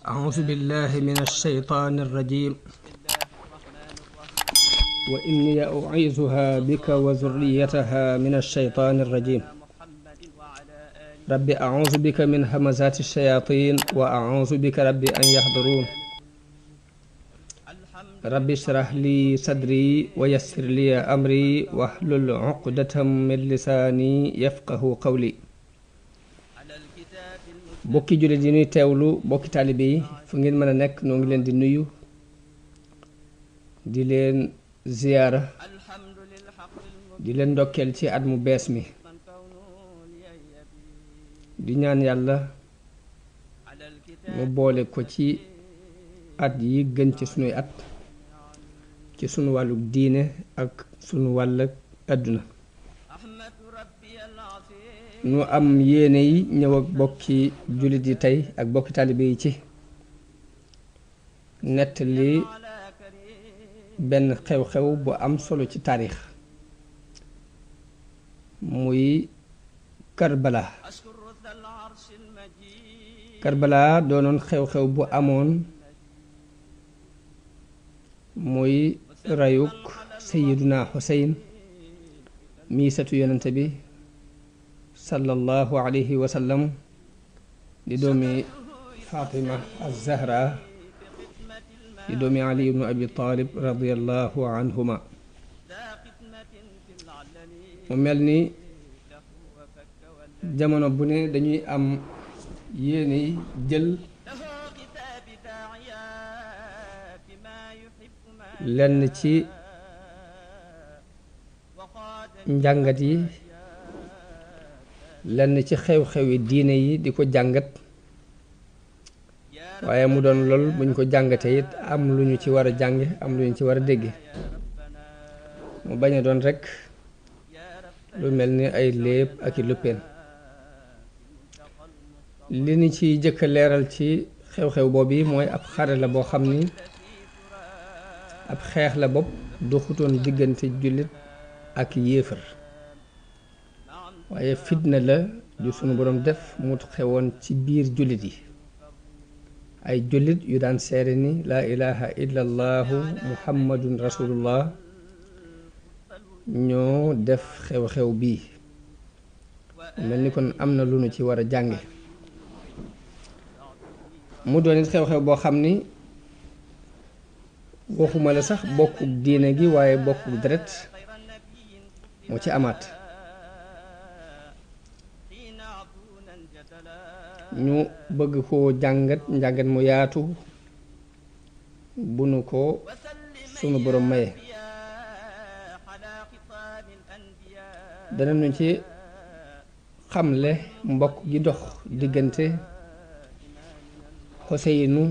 أعوذ بالله من الشيطان الرجيم وإني أعيذها بك وذريتها من الشيطان الرجيم رب أعوذ بك من همزات الشياطين وأعوذ بك رب أن يحضرون رب اشرح لي صدري ويسر لي أمري واحلل عقدة من لساني يفقه قولي bokki jullit yi ñuy teewlu bokki taalibe yi fu ngeen mën a nekk noo ngi leen di nuyu di leen ziyaara di leen ndokkeel ci at mu bees mi di ñaan yàlla mu boole ko ci at yi gën ci sunuy at ci sunu wàllu diine ak sunu wàll àdduna nu am yéene yi ñëw ak bokki jullit yi tey ak bokki taalibe yi ci nettali benn xew-xew bu am solo ci taarix muy Karbala doonoon xew-xew bu amoon muy rayuk Sayyiduna Xuseyn mii satu yonente bi sallallahu alayhi wa sallam di doomi Fatima az-Zahra di doomi Ali ibnu Abi Talib radiyallahu anhuma mu mel ni jamono bu ne dañuy am yéene jël lenn ci njàngat yi lenn ci xew-xewi diine yi di ko jàngat waaye mu doon lool buñ ko jàngatee it am lu ñu ci war a jànge am lu ñu ci war a dégge mu bañ a doon rekk lu mel ni ay léeb ak i luppeen li ni ci jëkk leeral ci xew-xew boobu yi mooy ab xare la boo xam ni ab xeex la bopp du xutoon diggante jullit ak yéefar waaye fitna la ju sunu boroom def mu xewoon ci biir jullit yi ay jullit yu daan seere ni laa ilaha illa allahu muhammadun rasulullah ñoo def xew-xew bii mel ni kon am na lu nu ci war a jànge mu doon it xew-xew boo xam ni waxuma la sax bokku diine gi waaye bokku deret moo ci amaat ñu bëgg koo jàngat njàngat mu yaatu bu nu ko sunu borom maye danañu ci xamle mbokk gi dox diggante Xuseynu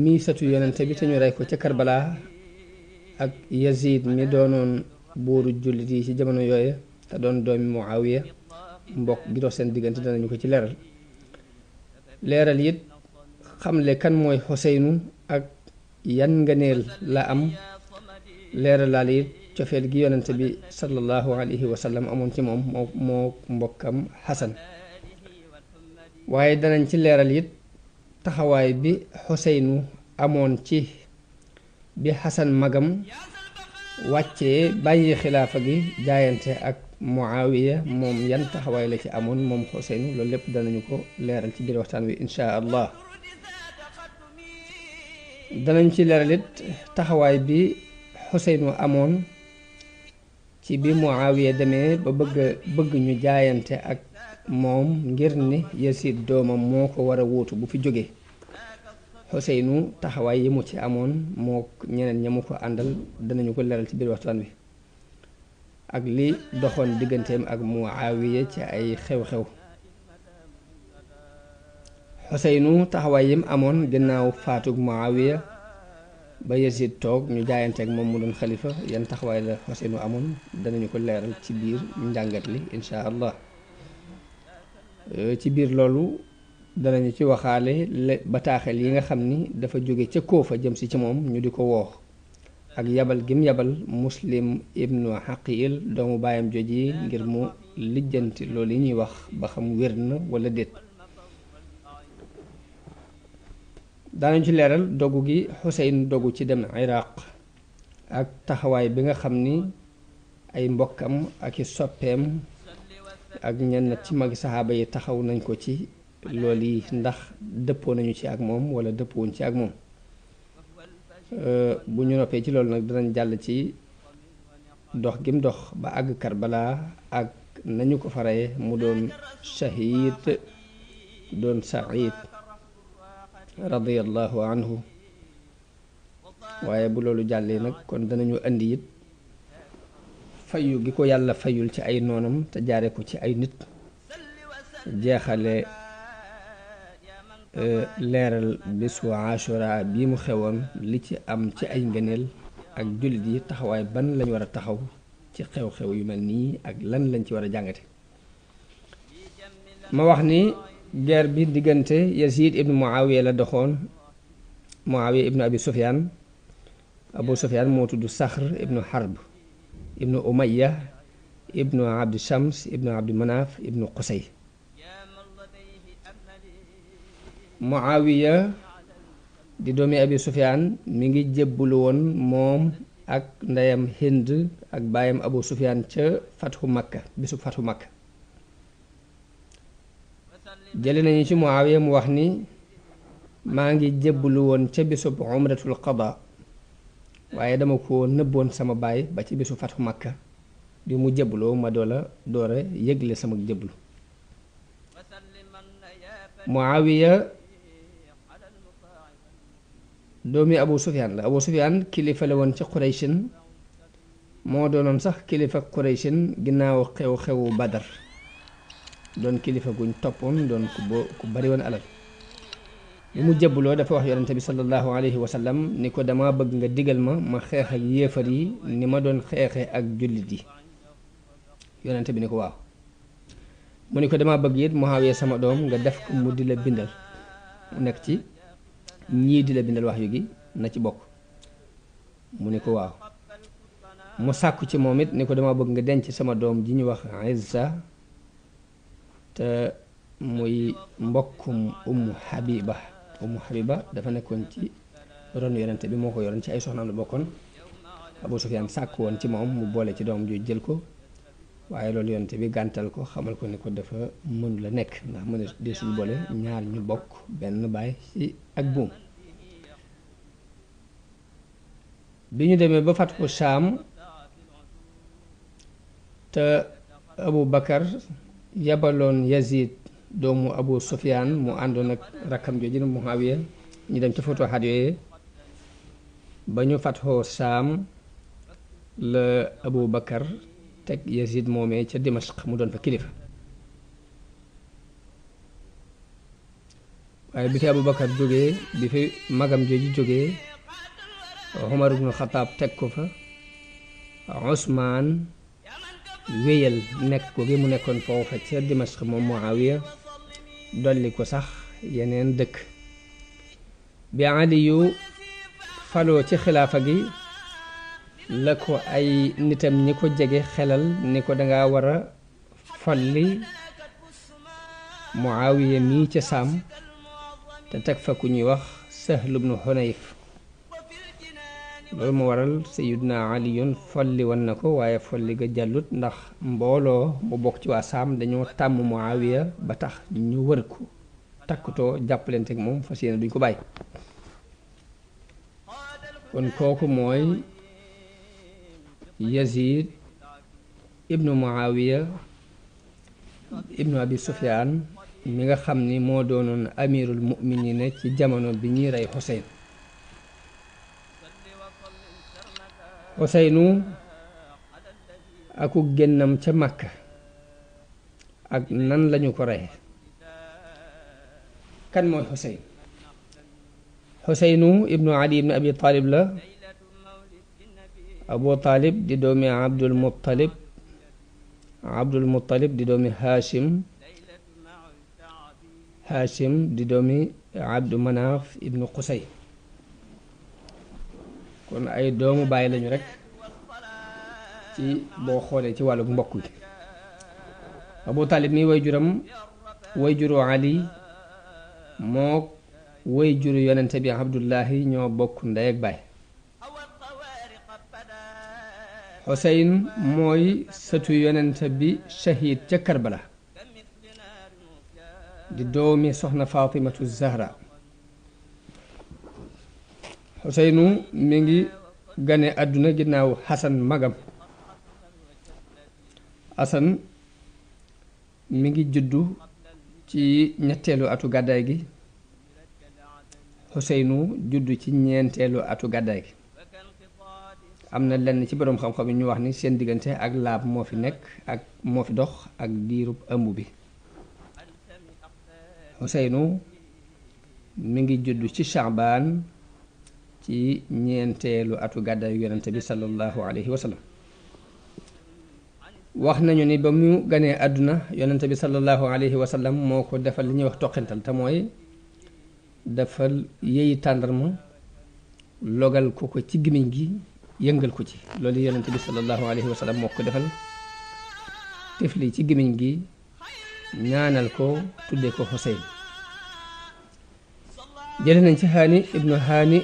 mi satu yonente bi te ñu rey ko ca Karbala ak Yazid mi doonoon buuru jullit yi ci jamono yooye te doon doomi Muawiya mbokk gi dox seen diggante danañu ko ci leeral it xamle kan mooy Xuseynu ak yan ngëneel la am leeralaal it cofeel gi yonente bi sallallahu alayhi wa sallam amoon ci moom moo mbokkam Xasan waaye danañ ci leeral it taxawaay bi Xuseynu amoon ci bi Xasan magam wàccee bàyyi xilaafa gi jaayante ak Muawiya moom yan taxawaay la ci amoon moom Xuseynu loolu lépp danañu ko leeral ci biir waxtaan wi insha allah danañ ci leeral it taxawaay bi Xuseynu amoon ci bi Muawiya demee ba bëgg ñu jaayante ak moom ngir ni Yasid doomam moo ko war a wuutu bu fi jógee Xuseynu taxawaay yi mu ci amoon moo ñeneen ña mu ko àndal danañu ko leeral ci biir waxtaan wi ak li doxoon digganteem ak Muawiya ci ay xew-xew Xuseynu taxawaay yim amoon gannaaw faatug Muawiya ba Yazid toog ñu jaayante ak moom mu doon xalifa yan taxawaay la Xuseynu amoon danañu ko leeral ci biir njàngat li insha allah ci biir loolu danañu ci waxaale bataaxel yi nga xam ni dafa jóge ca Koofa jëm si ci moom ñu di ko woo ak yabal gim yabal Muslim ibnu Xaqil doomu baayam joji ngir mu lijjanti loolu yi ñuy wax ba xam wér na wala déet daanañ ci leeral dogu gi Xuseyn dogu ci dem Iraq ak taxawaay bi nga xam ni ay mbokkam ak i soppeem ak ñenn ci magi saxaaba yi taxaw nañ ko ci loolu yi ndax dëppoo nañu ci ak moom wala dëppoowuñ ci ak moom. bu ñu noppee ci loolu nag danañ jàll ci dox gim dox ba àgg Karbala ak nañu ko faree mu doon shahid doon said radiyallahu anhu. waaye bu loolu jàllee nag kon danañu indi it fayu gi ko yàlla fayul ci ay noonam te jaare ko ci ay nit jeexale leeral bésu Ashura bii mu xewoon li ci am ci ay ngëneel ak jullit yi taxawaay ban lañ war a taxaw ci xew-xew yu mel nii ak lan lañ ci war a jàngate. ma wax ni guerre bi diggante Yazid ibnu Muawiya la doxoon. Muawiya ibnu Abi Sufyaan Abu Sufyaan moo tudd Saxr ibnu Harb ibnu Umayya ibnu Abdi Shams ibnu Abdi Manaf ibnu Qusay. Muawiya di doomi Abi Sufyaan mi ngi jébbulu woon moom ak ndeyam Hind ak baayam Abu Sufyaan ca fatxu Makka bisu fatxu Makka. jële nañu ci Muawiya mu wax ni maa ngi jébbulu woon ca bisub umratul qada waaye dama ko nëbboon sama baay ba ci bisu fatxu Makka bi mu jébbuloo ma doora yëgle sama jébbulu. Muawiya doomi Abu Sufyaan la. Abu Sufyaan kilifa la woon ci Qurayshin moo doonoon sax kilifa Qurayshin ginnaaw xew-xewu Badar doon kilifa guñ toppoon doon ku bari woon alal. bi mu jébbuloo dafa wax yonente bi sallallahu alayhi wa sallam ni ko dama bëgg nga digal ma xeex ak yéefar yi ni ma doon xeexe ak jullit yi. yonente bi ni ko waaw. mu ni ko dama bëgg it Muawiya sama doom nga def ko mu di la bindal mu nekk ci ñii di la bindal wax yu gi na ci bokk. mu ni ko waaw. mu sàkku ci moom it ni ko dama bëgg nga denc sama doom ji ñu wax Izza te muy mbokkum Ummu Habiba dafa nekkoon ci ron yonente bi moo ko yoroon ci ay soxnaam la bokkoon. Abu Sufyaan sàkk woon ci moom mu boole ci doom ju jël ko waaye loolu yonente bi gàntal ko xamal ko ni ko dafa mënu la nekk ndax mën a desul boole ñaar ñu bokk benn baay ci ak buum. bi ñu demee ba fatxu Shaam te Abu Bakar yabaloon Yazid doomu Abu Sufyaan mu àndoon ak rakkam jooju Muawiya ñu dem ci futuhaat yooyu ba ñu fatxoo Shaam la Abu Bakar teg Yazid moomee ca Dimashq mu doon fa kilifa. waaye bi fi Abu Bakar jógee bi fi magam jooju jógee Umar ibnu Xataab teg ko fa. Usmaan wéyal nekk ko gi mu nekkoon foofa ca Dimashq moom Muawiya dolli ko sax yeneen dëkk. bi Aliyu faloo ci xilaafa gi la ko ay nitam ñi ko jege xelal ni ko danga war a folli Muawiya mii ca Saam te teg fa ku ñuy wax Sahl ibnu Hunayf. loolu mu waral Sayyiduna Aliyun folli woon na ko waaye folli ga jàllut ndax mbooloo mu bokk ci waa Saam dañoo tàmm Muawiya ba tax ñu wër ko takkutoo jàppalante ak moom fas yéene duñ ko bàyyi. kon kooku mooy Yazid ibnu Muawiya ibnu Abi Sufyaan mi nga xam ni moo doonoon amirul mu'minina ci jamono bi ñuy rey Xuseyn. Xuseynu aku génnam ca Makka ak nan lañu ko reye. kan mooy Xuseyn? Xuseynu ibnu Ali ibnu Abi Talib la. Abu Talib di doomi Abdul Muttalib di doomi Hashim di doomi Abdu Manaf ibnu Qusay. kon ay doomu bàyyi lañu rekk ci boo xoolee ci wàllu mbokk gi. Abu Talib mi way juru Ali mook woy juru yonente bi Abdullahi ñoo bokk ndey ak baay. Xuseyn mooy sëtu yonente bi shahid ca Karbala di doomi soxna Fatimatu Zahra. Xuseynu mi ngi gane àdduna ginnaaw Xasan magam. Xasan mi ngi juddu ci ñetteelu atu gàddaay gi. Xuseynu juddu ci ñeenteelu atu gàddaay gi. am na lenn ci boroom xam-xam yi ñu wax ni seen diggante ak laab moo fi nekk ak moo fi dox ak diirub ëmb bi. Xuseynu mi ngi juddu ci Shaabaan ci ñeenteelu atu gàddaayu yonente bi sallallahu alayhi wa sallam. wax nañu ni ba mu ganee àdduna yonente bi sallallahu alayhi wa sallam moo ko defal li ñuy wax toqental te mooy dafa yëy tàndarma logal ko ci gémmiñ gi yëngal ko ci loolu yonente bi sallallahu alayhi wa sallam moo ko defal tifli ci gémmiñ gi ñaanal ko tudde ko Xuseyn. jële nañ ci Haani ibnu Haani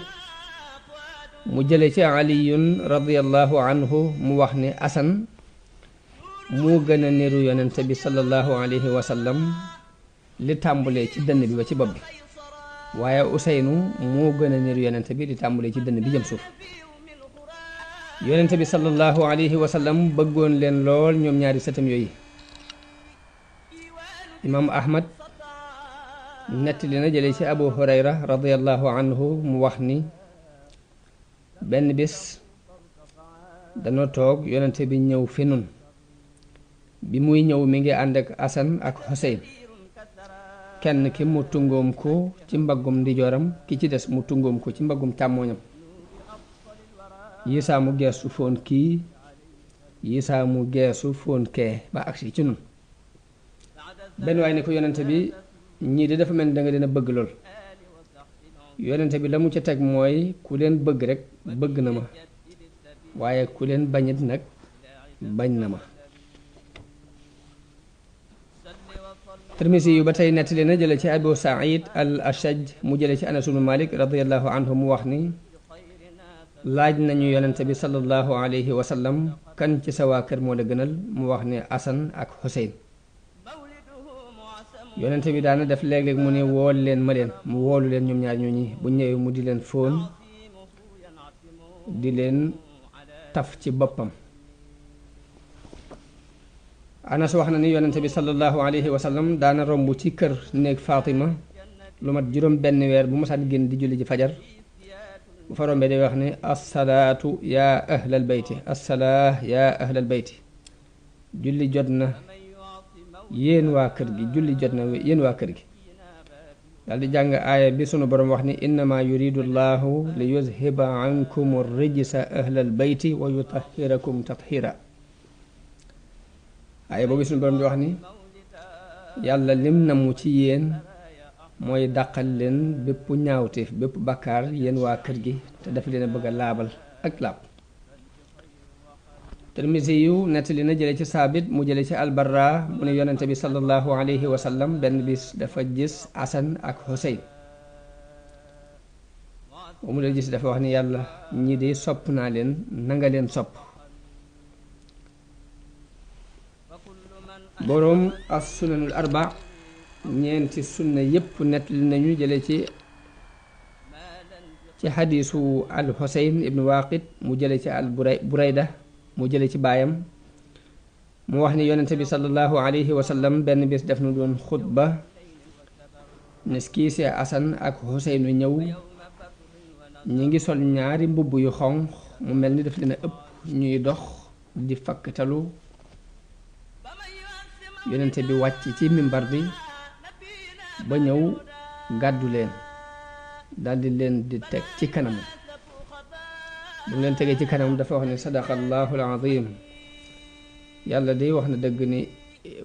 mu jële ci aliyun radiyallahu anhu mu wax ne Asan moo gën a niru yonente bi sallallahu alayhi wa sallam li tàmbulee ci dënn bi ba ci bopp bi, waaye Useynu moo gën a niru yonente bi li tàmbulee ci dënn bi jëm suuf. yonente bi sallallahu alayhi wa sallam bëggoon leen lool ñoom ñaari sëtam yooyu. imam Ahmad nettali na jële ci Abu Hurayra radiyallahu anhu mu wax ni benn bis danoo toog yonente bi ñëw fi nun. bi muy ñëw mi ngi ànd ak Asan ak Xuseyn, kenn ki mu tungoom ko ci mbaggum ndijooram, ki ci des mu tungoom ko ci mbaggum càmmooñam. yisaa mu geesu foon kii, yisaa mu geesu foon kee ba agsi ci nun. benn waay ne ko yonente bi ñii de dafa mel ni da nga leen a bëgg lool. yonente bi la mu ca teg mooy ku leen bëgg rek bëgg na ma, waaye ku leen bañit nag bañ na ma. Tirmisi yu ba tey nettali na jële ci Abu Saïd al Ashaj mu jële ci Anas ibnu Malik radiyallahu anhu mu wax ni laaj nañu yonente bi sallallahu alayhi wa sallam kan ci sa waa kër moo la gënal, mu wax ne Asan ak Xuseyn. yonente bi daana def léeg-léeg mu ne wool leen ma leen, mu woolu leen ñoom ñaar ñooñi bu ñëwee mu di leen fóon di leen taf ci boppam. Anas wax na ni yonente bi sallallahu alayhi wa sallam daana romb ci kër néeg Fatima lu mat juróom benn weer bu mosaan génn di julli ji fajar, bu fa rombee day wax ne assalaatu yaa ahlal bayti, assalaa yaa ahlal bayti, julli jot na yéen waa kër gi, julli jot na yéen waa kër gi. daal di jàng aaya bi sunu borom wax ni innama yuridu llahu li yuzhiba ankum rijsa ahlal bayti wa yutahhirakum tathira. aaya boobu sunu borom di wax ni yàlla lim namu ci yéen mooy dàqal leen bépp ñaawteef bépp bakkaar yéen waa kër gi te daf leen a bëgg a laabal ak laab. Tirmisi yu nettali na jële ci Saabit mu jële ci Albarra mu ne yonente bi sallallahu alayhi wa sallam benn bis dafa gis Asan ak Xuseyn. ba mu dee gis dafa wax ni yàlla ñii de sopp naa leen, nanga leen sopp. boroom as sunanul arba ñeenti sunna yépp nettali nañu jële ci xadiisu al Xuseyn ibnu Waaqid mu jële ci al Burayda mu jële ci baayam mu wax ni yonente bi sallallahu alayhi wa sallam benn bis def na doon xutba ne kii see Asan ak Xuseynu ñëw ñi ngi sol ñaari mbubb yu xonq mu mel ni daf leen a ëpp ñuy dox di fakktalu. yonente bi wàcc ci mimbar bi ba ñëw gàddu leen daldi leen di teg ci kanam. bu mu leen tegee ci kanam dafa wax ne sadaqallahu alazim, yàlla day wax na dëgg ni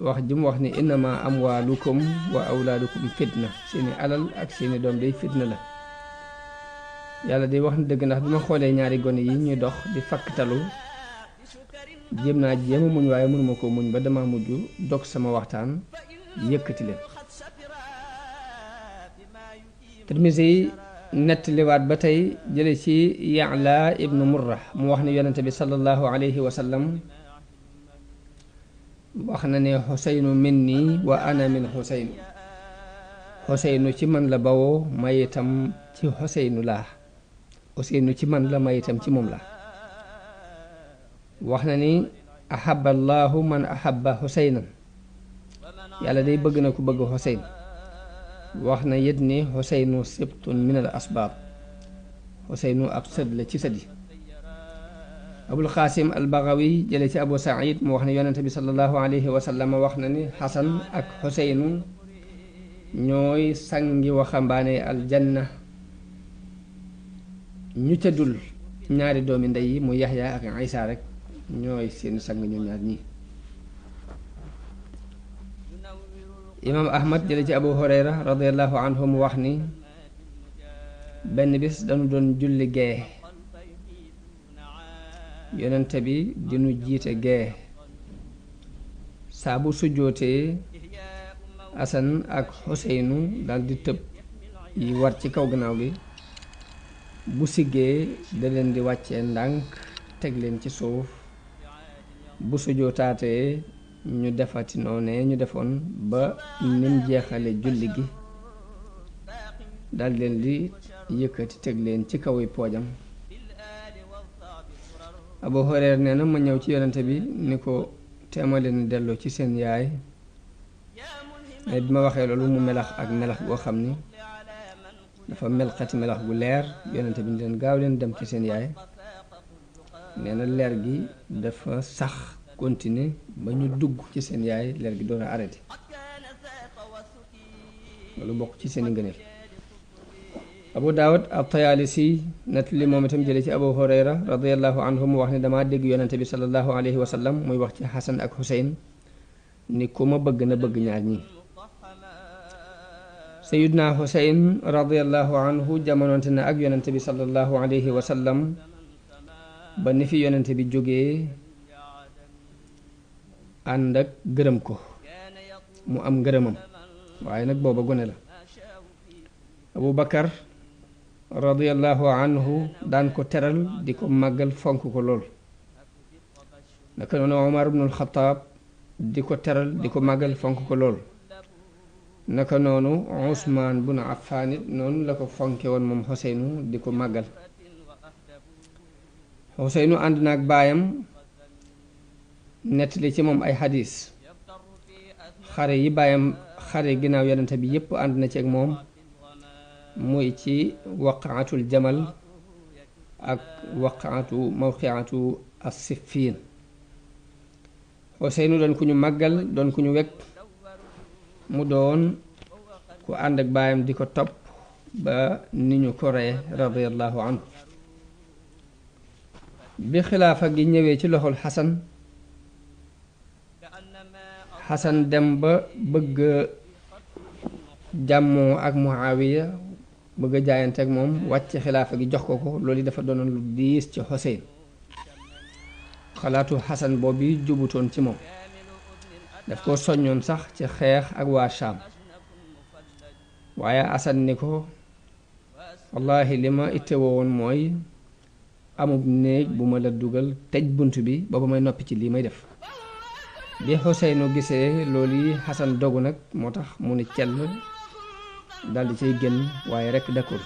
wax ji mu wax ni innama amwaalukum wa awlaadukum fitna, seeni alal ak seeni doom day fitna la. yàlla day wax na dëgg ndax bi ma xoolee ñaari gone yi ñuy dox di fakktalu jéem naa jéema muñ waaye mënuma ko muñ ba dama mujj dog sama waxtaan yëkkati leen. Tirmisi nettaliwaat ba tey jële ci Ya'la ibnu Murra mu wax ne yonente bi sallallahu alayhi wa sallam wax na ne Xuseynu minni wa ana min Xuseynu. Xuseynu ci man la bawoo may itam ci Xuseynu laa. Xuseynu ci man la may itam ci moom la. wax na ni ahabba allahu man ahabba Xuseynan. yàlla day bëgg na ku bëgg Xuseyn. wax na yit ni Xuseynu sibtun min al asbaab. Xuseynu ab sët la ci sët yi. Abul Xaasim al Bagawi jële ci Abu Saïd mu wax ne yonente bi sallallahu alayhi wa sallam wax na ni Xasan ak Xuseynu ñooy sangi waxambaane aljanna ñu ca dul ñaari doomi ndey yi mu Yaxya ak Isa rek ñooy seen sang ñoom ñaar ñi. Imaam Ahmad jële ci Abu Hurayra radiyallahu anhu mu wax ni benn bis dañu doon julli gee yonente bi dinu jiite gee saa bu sujjootee Asan ak Xuseynu daldi tëb yi war ci kaw gannaaw gi bu siggee da leen di wàccee ndànk teg leen ci suuf bu sujjootaatee ñu defati noonee ñu defoon ba nim jeexale julli gi dal leen di yëkkati teg leen ci kaw yi poojam. Abu Hurayra nee na ma ñëw ci yonente bi ni ko teema leen delloo ci seen yaay. mais bi ma waxee loolu mu melax ak melax goo xam ni dafa melxati melax gu leer yonente bi ni leen gaaw leen dem ci seen yaay. nee na leer gi dafa sax continuer ba ñu dugg ci seen yaay leer gi doon a arrêté. loolu bokk ci seeni ngëneel. Abu Daawud at-Tayaalisi nett li moom itam jële ci Abu Hurayra radiyallahu anhu mu wax ne damaa dégg yonente bi sallallahu alayhi wa sallam muy wax ci Xasan ak Xuseyn ni ku ma bëgg na bëgg ñaar ñi. Sayyidna Xuseyn radiyallahu anhu jamonoonte na ak yonente bi sallallahu alayhi wa sallam ba ni fi yonente bi jógee ànd ak gërëm ko mu am ngërëmam waaye nag booba gone la. Abu Bakar radiyallahu anhu daan ko teral di ko màggal fonk ko lool. naka noonu Omar ibnul Xataab di ko teral di ko màggal fonk ko lool. naka noonu Usmaan bun Affaan it noonu la ko fonke woon moom Xuseynu di ko màggal. Xuseynu ànd na ak baayam nettali ci moom ay xadiis. xare yi baayam xare ginnaaw yonente bi yépp ànd na ci ak moom muy ci waqaatul jamal ak waqaatu mawqiatu as-Siffiin. Xuseynu doon ku ñu màggal doon ku ñu wekk mu doon ku ànd ak baayam di ko topp ba ni ñu ko reye radiyallahu anhu. bi xilaafa gi ñëwee ci loxol Xasan dem ba bëgg jàmmoo ak Muawiya bëgg a jaayante ak moom wàcc xilaafa gi jox ko ko loolu dafa doonoon lu diis ci Xuseyn. xalaatu Xasan boobu jubutoon ci moom daf ko soññoon sax ci xeex ak waa Shaam waaye Xasan ni ko wallahi li ma ittewoo woon mooy amub néeg bu ma la dugal tëj bunt bi ba may noppi ci lii may def. bi Xuseynu gisee loolu yi Xasan dogu nag moo tax mu ni cell daldi cay génn waaye rekk d'accord.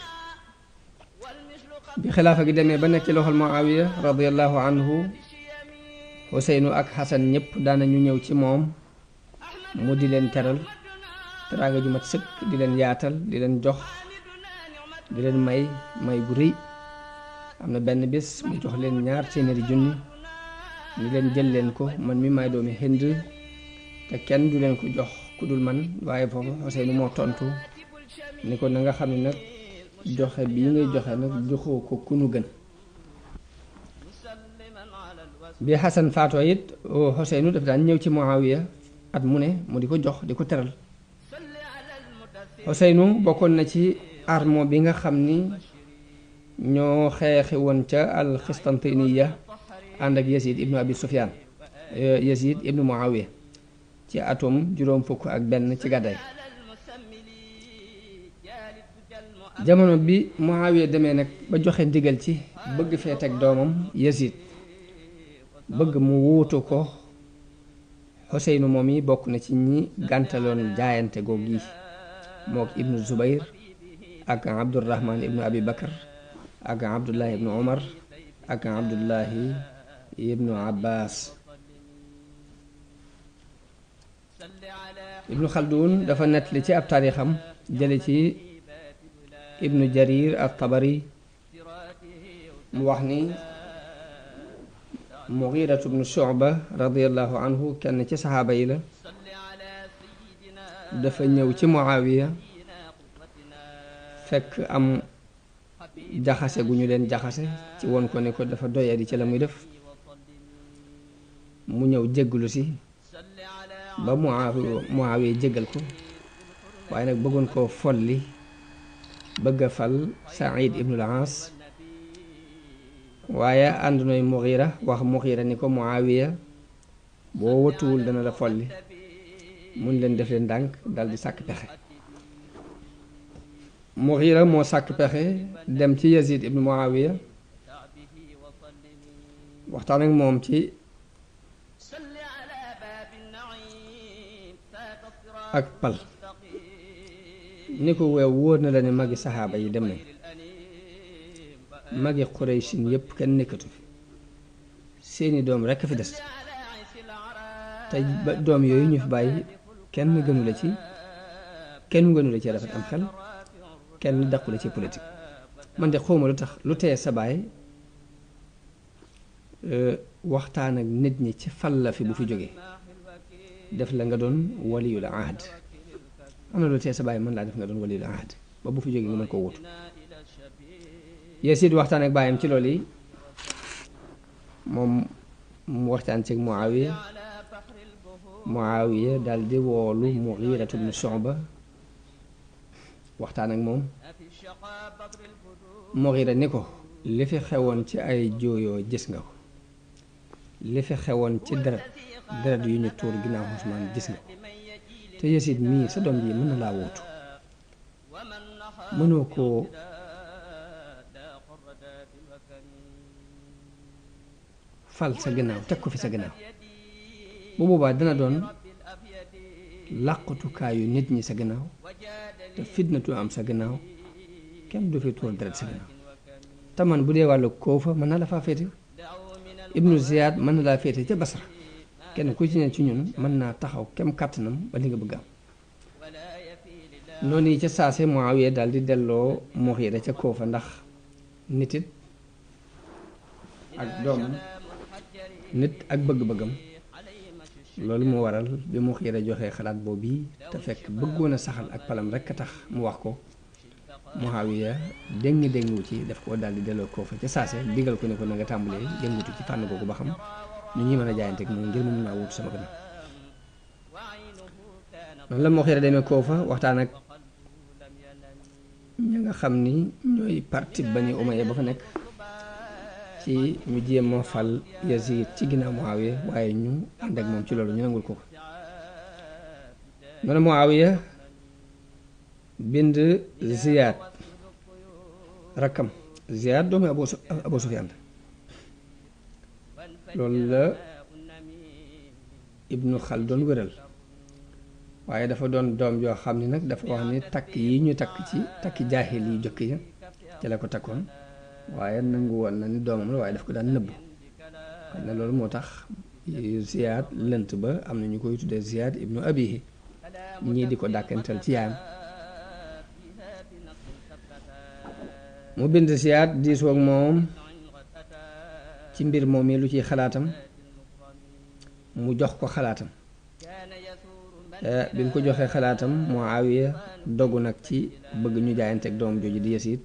bi xilaafa gi demee ba nekk ci loxol Muawiya radiyallahu anhu Xuseynu ak Xasan ñëpp daanañu ñëw ci moom mu di leen teral teraanga ju mat sëkk di leen yaatal di leen jox di leen may gu rëy. am na benn bis mu jox leen 200 junni ni leen jël leen ko man mi may doomi Hind te kenn du leen ko jox ku dul man waaye foofu Xuseynu moo tontu ni ko na nga xam ne nag joxe bii ngay joxe nag joxoo ko ku nu gën. bi Xasan faatoo it Xuseynu daf daan ñëw ci Muawiya at mu ne mu di ko jox di ko teral. Xuseynu bokkoon na ci armo bi nga xam ni ñoo xeexi woon ca al-Xistantiniya ànd ak Yazid ibnu Abi Sufyaan Yazid ibnu Muawiya ci atum 61 ci gàddaay. jamono bi Muawiya demee nag ba joxe ndigal ci bëgg fee teg doomam Yazid bëgg mu wuutu ko Xuseynu moom yi bokk na ci ñi gàntaloon jaayante googu yi mook ibnu Zubayr ak Abdurrahman ibnu Abi Bakar ak Abdullahi ibnu Omar ak Abdullahi ibnu Abbas. ibnu Xaldun dafa nettali ci ab taarixam jële ci ibnu Jarir at-Tabari mu wax ni Mughiratu bnu Shu'ba radiyallahu anhu kenn ci saxaaba yi la dafa ñëw ci Muawiya fekk am jaxase gu ñu leen jaxase ci won ko ne ko dafa doyadi ci la muy def mu ñëw jégglu si ba Muawiya jéggal ko waaye nag bëggoon koo folli bëgg a fal Saïd ibnul Aas waaye ànd nooy Mughira wax Mughira ni ko Muawiya boo wëtuwul dana la folli mun leen def leen ndànk dal di sàkk pexe. Mughira moo sàkk pexe dem ci Yazid ibnu Muawiya waxtaan ak moom ci ak pal ni ko weew wóor na la ne magi saxaaba yi dem nañ magi Quraysin yépp kenn nekkatu fi seeni doom rekk fi des te ba doom yooyu ñu fi bàyyi kenn gënu la ci rafet am xel kenn daqu la ci politique man de xawma lu tax lu tee sa baay waxtaan ak nit ñi ci fal la fi bu fi jógee def la nga doon waliyul ahd am na lu tee sa baay mën laa def nga doon waliyul ahd ba bu fi jógee nga mën koo wutu. Yazid waxtaan ak baayam ci loolu yi moom mu waxtaan ci Muawiya daal di woolu Mughiratu bnu Shu'ba waxtaan ak moom Mughira ni ko li fi xewoon ci ay jooyoo gis nga ko li fi xewoon ci deret yu ñu tuur ginnaaw Usmaan gis nga ko te Yazid mii sa doom ji mën na laa wóotu mënoo koo fal sa gannaaw teg ko fi sa gannaaw bu boobaa dana doon làqutukaayu nit ñi sa gannaaw te fitnatu am sa gannaaw kenn du fi tuur deret sa gannaaw te man bu dee wàllu Koofa mën na la faa féete Ibnu Ziyad mën na laa féete ca Basra kenn ku ci ne ci ñun mën naa taxaw kem kàttanam ba li nga bëgg am noonu yi ca saase Muawiya daal di delloo Mughira ca Koofa ndax nit it ak doomam nit ak bëgg-bëggam loolu moo waral bi Mughira joxee xalaat boobu yi te fekk bëggoon a saxal ak palam rekk a tax mu wax ko Muawiya déngu ci daf koo daal di delloo Koofa ca saase digal ko ne ko na nga tàmbalee yëngutu ci fànn googu ba xam ñu ñi mën a jaayante ak moom ngir mu mën naa wutu sama gannaaw noonu la Mughira demee Koofa waxtaan ak ña nga xam ni ñooy parti Bani Umayya ba fa nekk ci ñu jéem a fal Yazid ci ginnaaw Muawiya waaye ñu ànd ak moom ci loolu ñu nangul ko noonu Muawiya bind Ziyad rakkam Ziyad doomu Abu Sufyaan loolu la Ibnu Xaldun wéral waaye dafa doon doom joo xam ni nag dafa wax ni takk yi ñu takk ci takki jaahil yi jëkk ya ci la ko takkoon waaye nangu woon na ni doomam la waaye daf ko daan nëbbu xam ne loolu moo tax Ziyad lënt ba am na ñu koy tuddee Ziyad ibnu Abihi ñii di ko dàkkantal ci yaayam mu bind Ziyad diisoo ak moom ci mbir moom yi lu ciy xalaatam mu jox ko xalaatam bi mu ko joxee xalaatam Muawiya dogu nag ci bëgg ñu jaayanteeg doom jooju di Yazid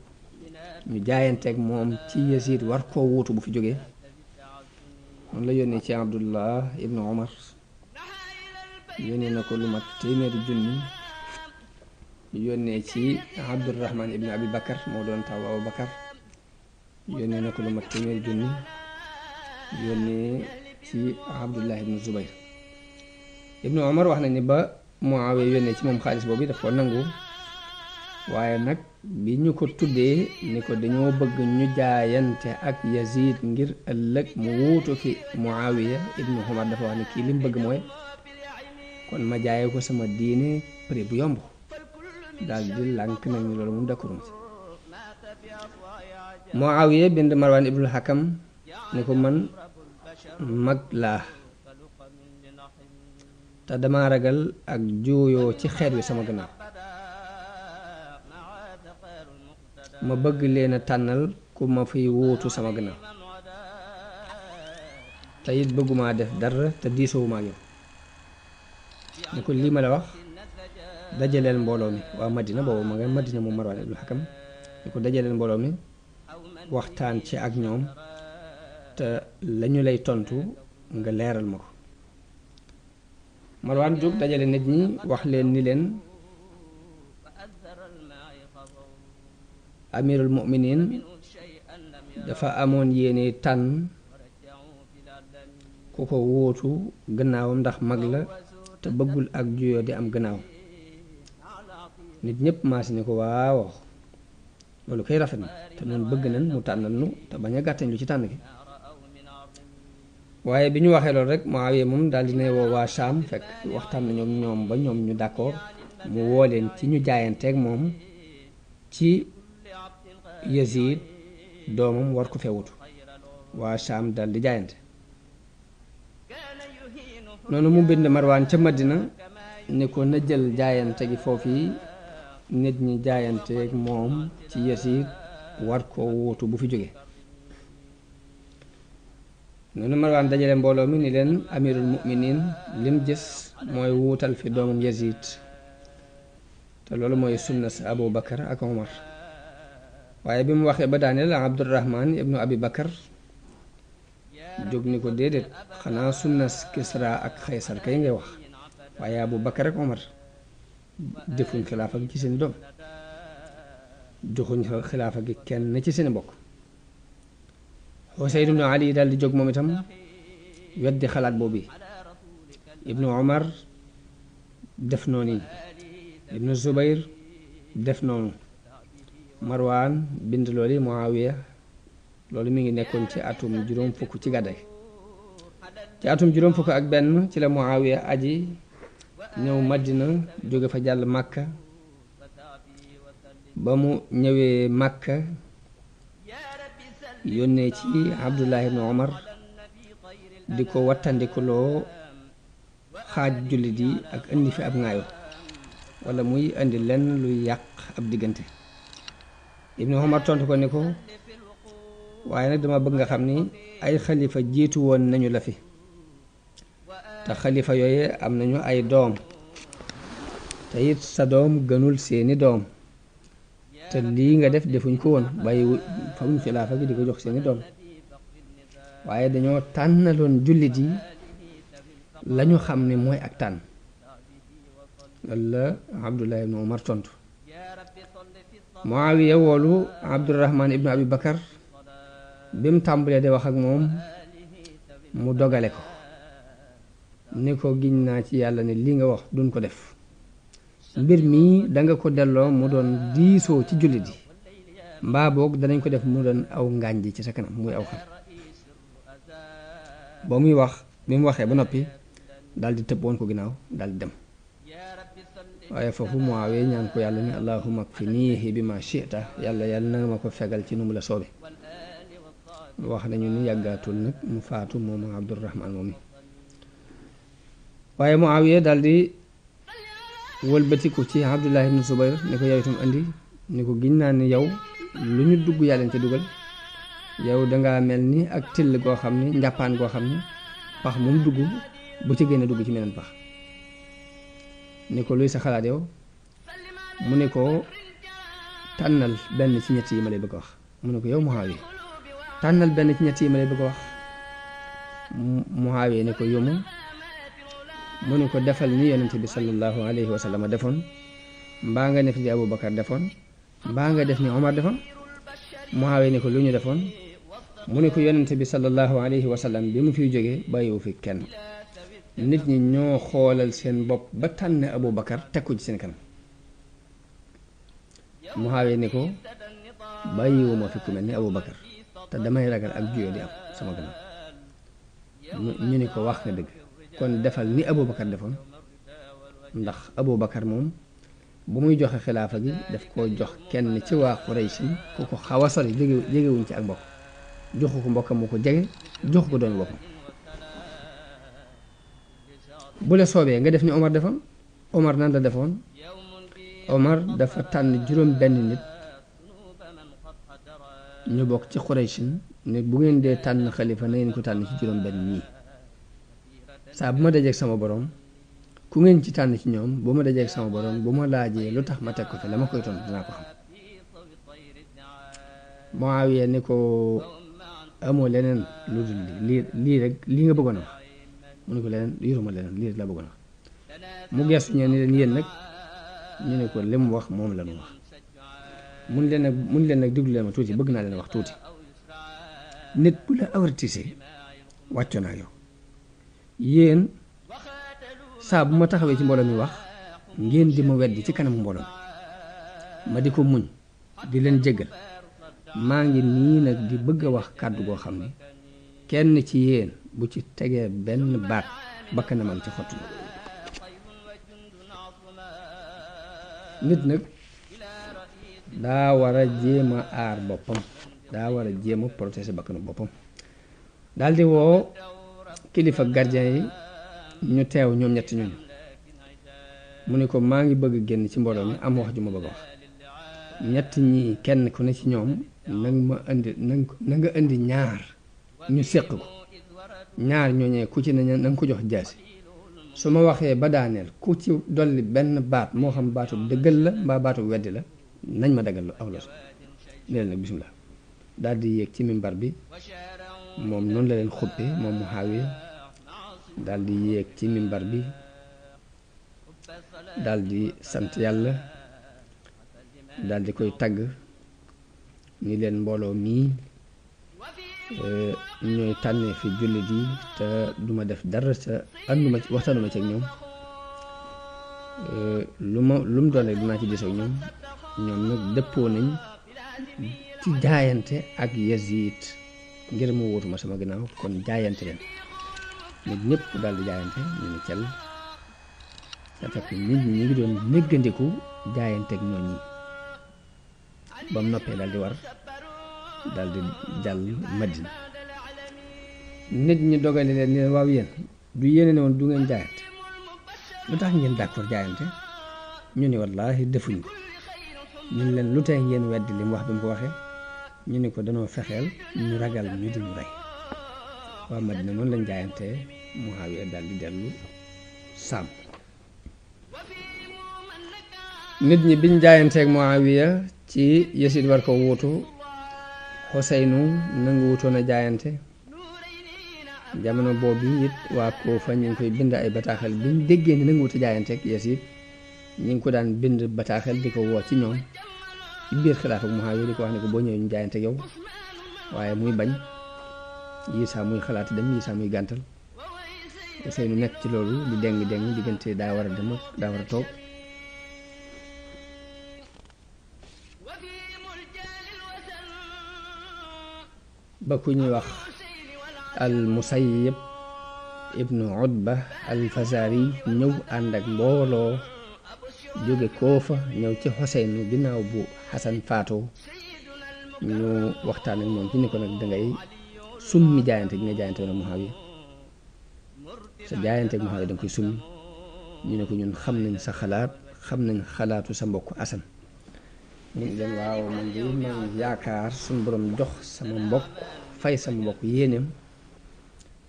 ñu jaayanteeg moom ci Yazid war koo wuutu bu fi jógee noonu la yónnee ci Abdullah ibnu Omar yónnee na ko lu mat téeméeri junni yónnee ci Abdurrahman ibnu Abi Bakar moo doon taw Abu Bakar yónnee na ko lu mat téeméeri junni yónnee ci Abdullah ibnu Zubayr ibnu Omar wax na ni ba Muawiya yónnee ci moom xaalis boobu daf ko nangu waaye nag bi ñu ko tuddee ni ko dañoo bëgg ñu jaayante ak Yazid ngir ëllëg mu wuutu fi Muawiya ibnu Umar dafa wax ne kii li mu bëgg mooy kon ma jaayee ko sama diine prix bu yomb daal di lànk nag ni loolu moom dakkurum si Muawiya bind Marwan ibnul Hakam ni ko man mag laa te dama ragal ak juuyoo ci xeet wi sama gannaaw ma bëgg leen a tànnal ku ma fiy wuutu sama gannaaw te it bëgguma def dara te diisoowuma ak yow ni ko lii ma la wax dajaleel mbooloo mi waa Madina boobu ma nga Madina mu Marwan ibnul Hakam ni ko dajaleel mbooloo mi waxtaan ci ak ñoom te lañu lay tontu nga leeral ma ko Marwan jóg dajale nit ñi wax leen ni leen amirul mu'minin dafa amoon yéene tànn ku ko wóotu gannaawam ndax mag la te bëggul ak juyoo di am gannaaw nit ñépp maasi ni ko waaw loolu koy rafet na te noonu bëgg nañ mu tànnal nu te bañ a gàttañ lu ci tànn gi waaye bi ñu waxee loolu rek Muawiya moom daal di ne woo waa Saam fekk waxtaan nañu ñoom ba ñoom ñu d'accord mu woo leen ci ñu jaayanteeg moom ci Yazid doomam war ko fewutu waa Saam daal di jaayante noonu mu bind Marwaan ca Madina ni ko na jël jaayante gi foofu yi nit ñi jaayanteeg moom ci Yazid war koo wuutu bu fi jóge noonu Marwaan dajale mbooloo mi ni leen amirul mu'minin lim gis mooy wuutal fi doomam Yazid te loolu mooy sunna sa Abu Bakar ak Omar waaye bi mu waxee ba daaneel Abdurrahman ibnu Abi Bakar jóg ni ko déedéet xanaa sunna Kisra ak Xaysar kay ngay wax waaye Abu Bakar ak Omar defuñ xilaafa gi ci seen doom joxuñ xilaafa gi kenn ci seen bokk Xuseyn ibnu Ali daal di jóg moom itam weddi xalaat boobu ibnu Omar def noonu ibnu Zubayr def noonu Marwaan bind loolu Muawiya loolu mi ngi nekkoon ci atum juróom fukk ci gàdday ci atum juróom fukk ak benn ci la Muawiya aji ñëw Madina jóge fa jàll Makka ba mu ñëwee Makka yónnee ci Abdullah ibn Omar di ko wattandikuloo xaaj jullit yi ak indi fi ab ŋaayo wala muy indi lenn luy yàq ab diggante ibnu Omar tontu ko ni ko waaye nag dama bëgg nga xam ni ay xalifa jiitu woon nañu la fi te xalifa yooye am nañu ay doom te it sa doom gënul seeni doom te lii nga def defuñ ko woon bàyyi famuñ xilaafa gi di ko jox seeni doom waaye dañoo tànnaloon jullit yi lañu xam ne mooy ak tànn loolu la Abdullah ibn Umar tontu Muawiya woolu Abdurrahman ibnu Abi Bakar bi mu tàmbalee di wax ak moom mu dogale ko ni ko giñ naa ci yàlla ne li nga wax duñ ko def mbir mii danga ko delloo mu doon diisoo ci jullit yi mbaa boog danañ ko def mu doon aw ngànj ci sa kanam muy aw xam ba muy wax bi mu waxee ba noppi daal di tëb woon ko ginnaaw daal di dem waaye foofu Muawiya ñaan ko yàlla ni allahumma kfinihi bi ma shi'ta yàlla na nga ma ko fegal ci nu mu la soobe wax nañu ni yàggaatul nag mu faatu moom Abdurrahman moom mi waaye Muawiya daal di wëlbatiku ci Abdullah ibn Zubayr ni ko yow itam andi ni ko giñ naa ni yow lu ñu dugg yàlla ci dugal yow dangaa mel ni ak till goo xam ne njàppaan goo xam ne pax moom dugg bu ci génne dugg ci meneen pax ni ko luy sa xalaat yow mu ne ko tànnal benn ci ñett yi ma lay bëgg a wax mu ne ko yow Muawiya tànnal benn ci ñett yi ma lay bëgg a wax Muawiya ne ko yomu mu ne ko defal ni yonente bi sallallahu alayhi wa sallam defoon mbaa nga def ni Abu Bakar defoon mbaa nga def ni Omar defoon Muawiya ne ko lu ñu defoon mu ne ko yonente bi sallallahu alayhi wa sallam bi mu fiy jógee bàyyiwu fi kenn nit ñi ñoo xoolal seen bopp ba tànn Abu Bakar teg ko ci seen kanam Muawiya ni ko bàyyiwuma fi ku mel ni Abubakar te damay ragal ak juyoo di am sama gannaaw ñu ni ko wax nga dëgg kon defal ni Abubakar defoon ndax Abubakar moom bu muy joxe xilaafa gi daf koo jox kenn ci waa Quraysh ku ko xaw a sori jegewuñ ci ak mbokk joxu ko mbokkam mu ko jege joxu ko doon boppam bu la soobee nga def ni Omar defoon Omar nan la defoon Omar dafa tànn juróom benn nit ñu bokk ci Quraysh ne bu ngeen dee tànn xalifa na ngeen ko tànn ci juróom benn ñii saa bu ma dajeeg sama borom ku ngeen ci tànn ci ñoom bu ma dajeeg sama borom bu ma laajee lu tax ma teg ko fi la ma koy tontu dinaa ko xam Muawiya ni ko amoo leneen lu dul lii rek lii nga bëggoon a wax mu ne ko leneen yoruma leneen lii rek la bëggoon a wax mu geesu ñeen ni leen yéen nag ñu ne ko li mu wax moom la ñu wax mun leen nag déglu leen ma tuuti bëgg naa leen wax tuuti nit bu la avertise wàcco naa yow yéen saa bu ma taxawee ci mbooloo mi wax ngeen di ma weddi ci kanam mbooloo mi ma di ko muñ di leen jéggal maa ngi nii nag di bëgg a wax kàddu goo xam ne kenn ci yéen bu ci tegee benn baat bakkanam ak ci xottu nit nag daa war a jéem a aar boppam daa war a jéem a protéger bakkanu boppam daldi woo kilifa gardien yi ñu teew ñoom ñetti ñooñu mu ne ko maa ngi bëgg génn ci mbooloo mi am wax ju ma bëgg a wax ñett ñi kenn ku ne ci ñoom na nga indi ñaar ñu séq ko ñaar ñooñee ku ci ne na nga ko jox jaasi su ma waxee ba daaneel ku ci dolli benn baat moo xam baatu dëggal la mbaa baatu weddi la nañ ma daggal aw los leen nag bisimilah daal di yéeg ci mimbar bi moom noonu la leen xuppe moom Muawiya daal di yéeg ci mimbar bi daal di sant yàlla daal di koy tagg ni leen mbooloo mii ñooy tànnee fi jullit yi te duma def dara sa ànduma ci waxtaanuma ci ak ñoom lu mu doon rek dinaa ci dis ak ñoom nag dëppoo nañ ci jaayante ak Yazid ngir mu wóotuma sama ginnaaw kon jaayante leen nit ñëpp daal di jaayante ñu ni cel sa fekk nit ñi ñu ngi doon néggandiku jaayante ak ñoom ñi ba mu noppee daal di war daal di jàll Madina nit ñi dogale leen ni leen waaw yéen du yéene ne woon du ngeen jaayante lu tax ngeen d'accord jaayante ñu ni wallaahi defuñ ko ñu leen lu tey ngeen weddi li mu wax bi mu ko waxee ñu ni ko danoo fexeel ñu ragal ñu di ñu rey waa Madina noonu lañ jaayante Muawiya daal di dellu Saam nit ñi biñ jaayanteeg Muawiya ci Yazid war ko wuutu Xuseynu nangu wutoon a jaayante jamono boobu it waa Kuufa ñu ngi koy bind ay bataaxal biñ déggee ni nangu wut a jaayanteeg Yazid ñu ngi ko daan bind bataaxal di ko woo ci ñoom ci biir xilaaf ak Muawiya di ko wax ne ko boo ñëwee ñu jaayante yow waaye muy bañ yii saa muy xalaat dem yii saa muy gàntal Xuseynu nekk ci loolu di deng diggante daa war a dem ak daa war a toog ba ku ñuy wax al Musayyib ibnu Utba al Fazari ñëw ànd ak mbooloo jóge Koofa ñëw ci Xuseynu ginnaaw bu Xasan faatoo ñu waxtaan ak moom ci ni ko nag dangay summi jaayante gi nga jaayante woon ak Muawiya sa jaayante ak Muawiya danga koy summi ñu ne ko ñun xam nañ sa xalaat xam nañ xalaatu sa mbokk Asan mu ne leen waaw man de maa ngi yaakaar suñu borom jox sama mbokk fay sama mbokk yéeneem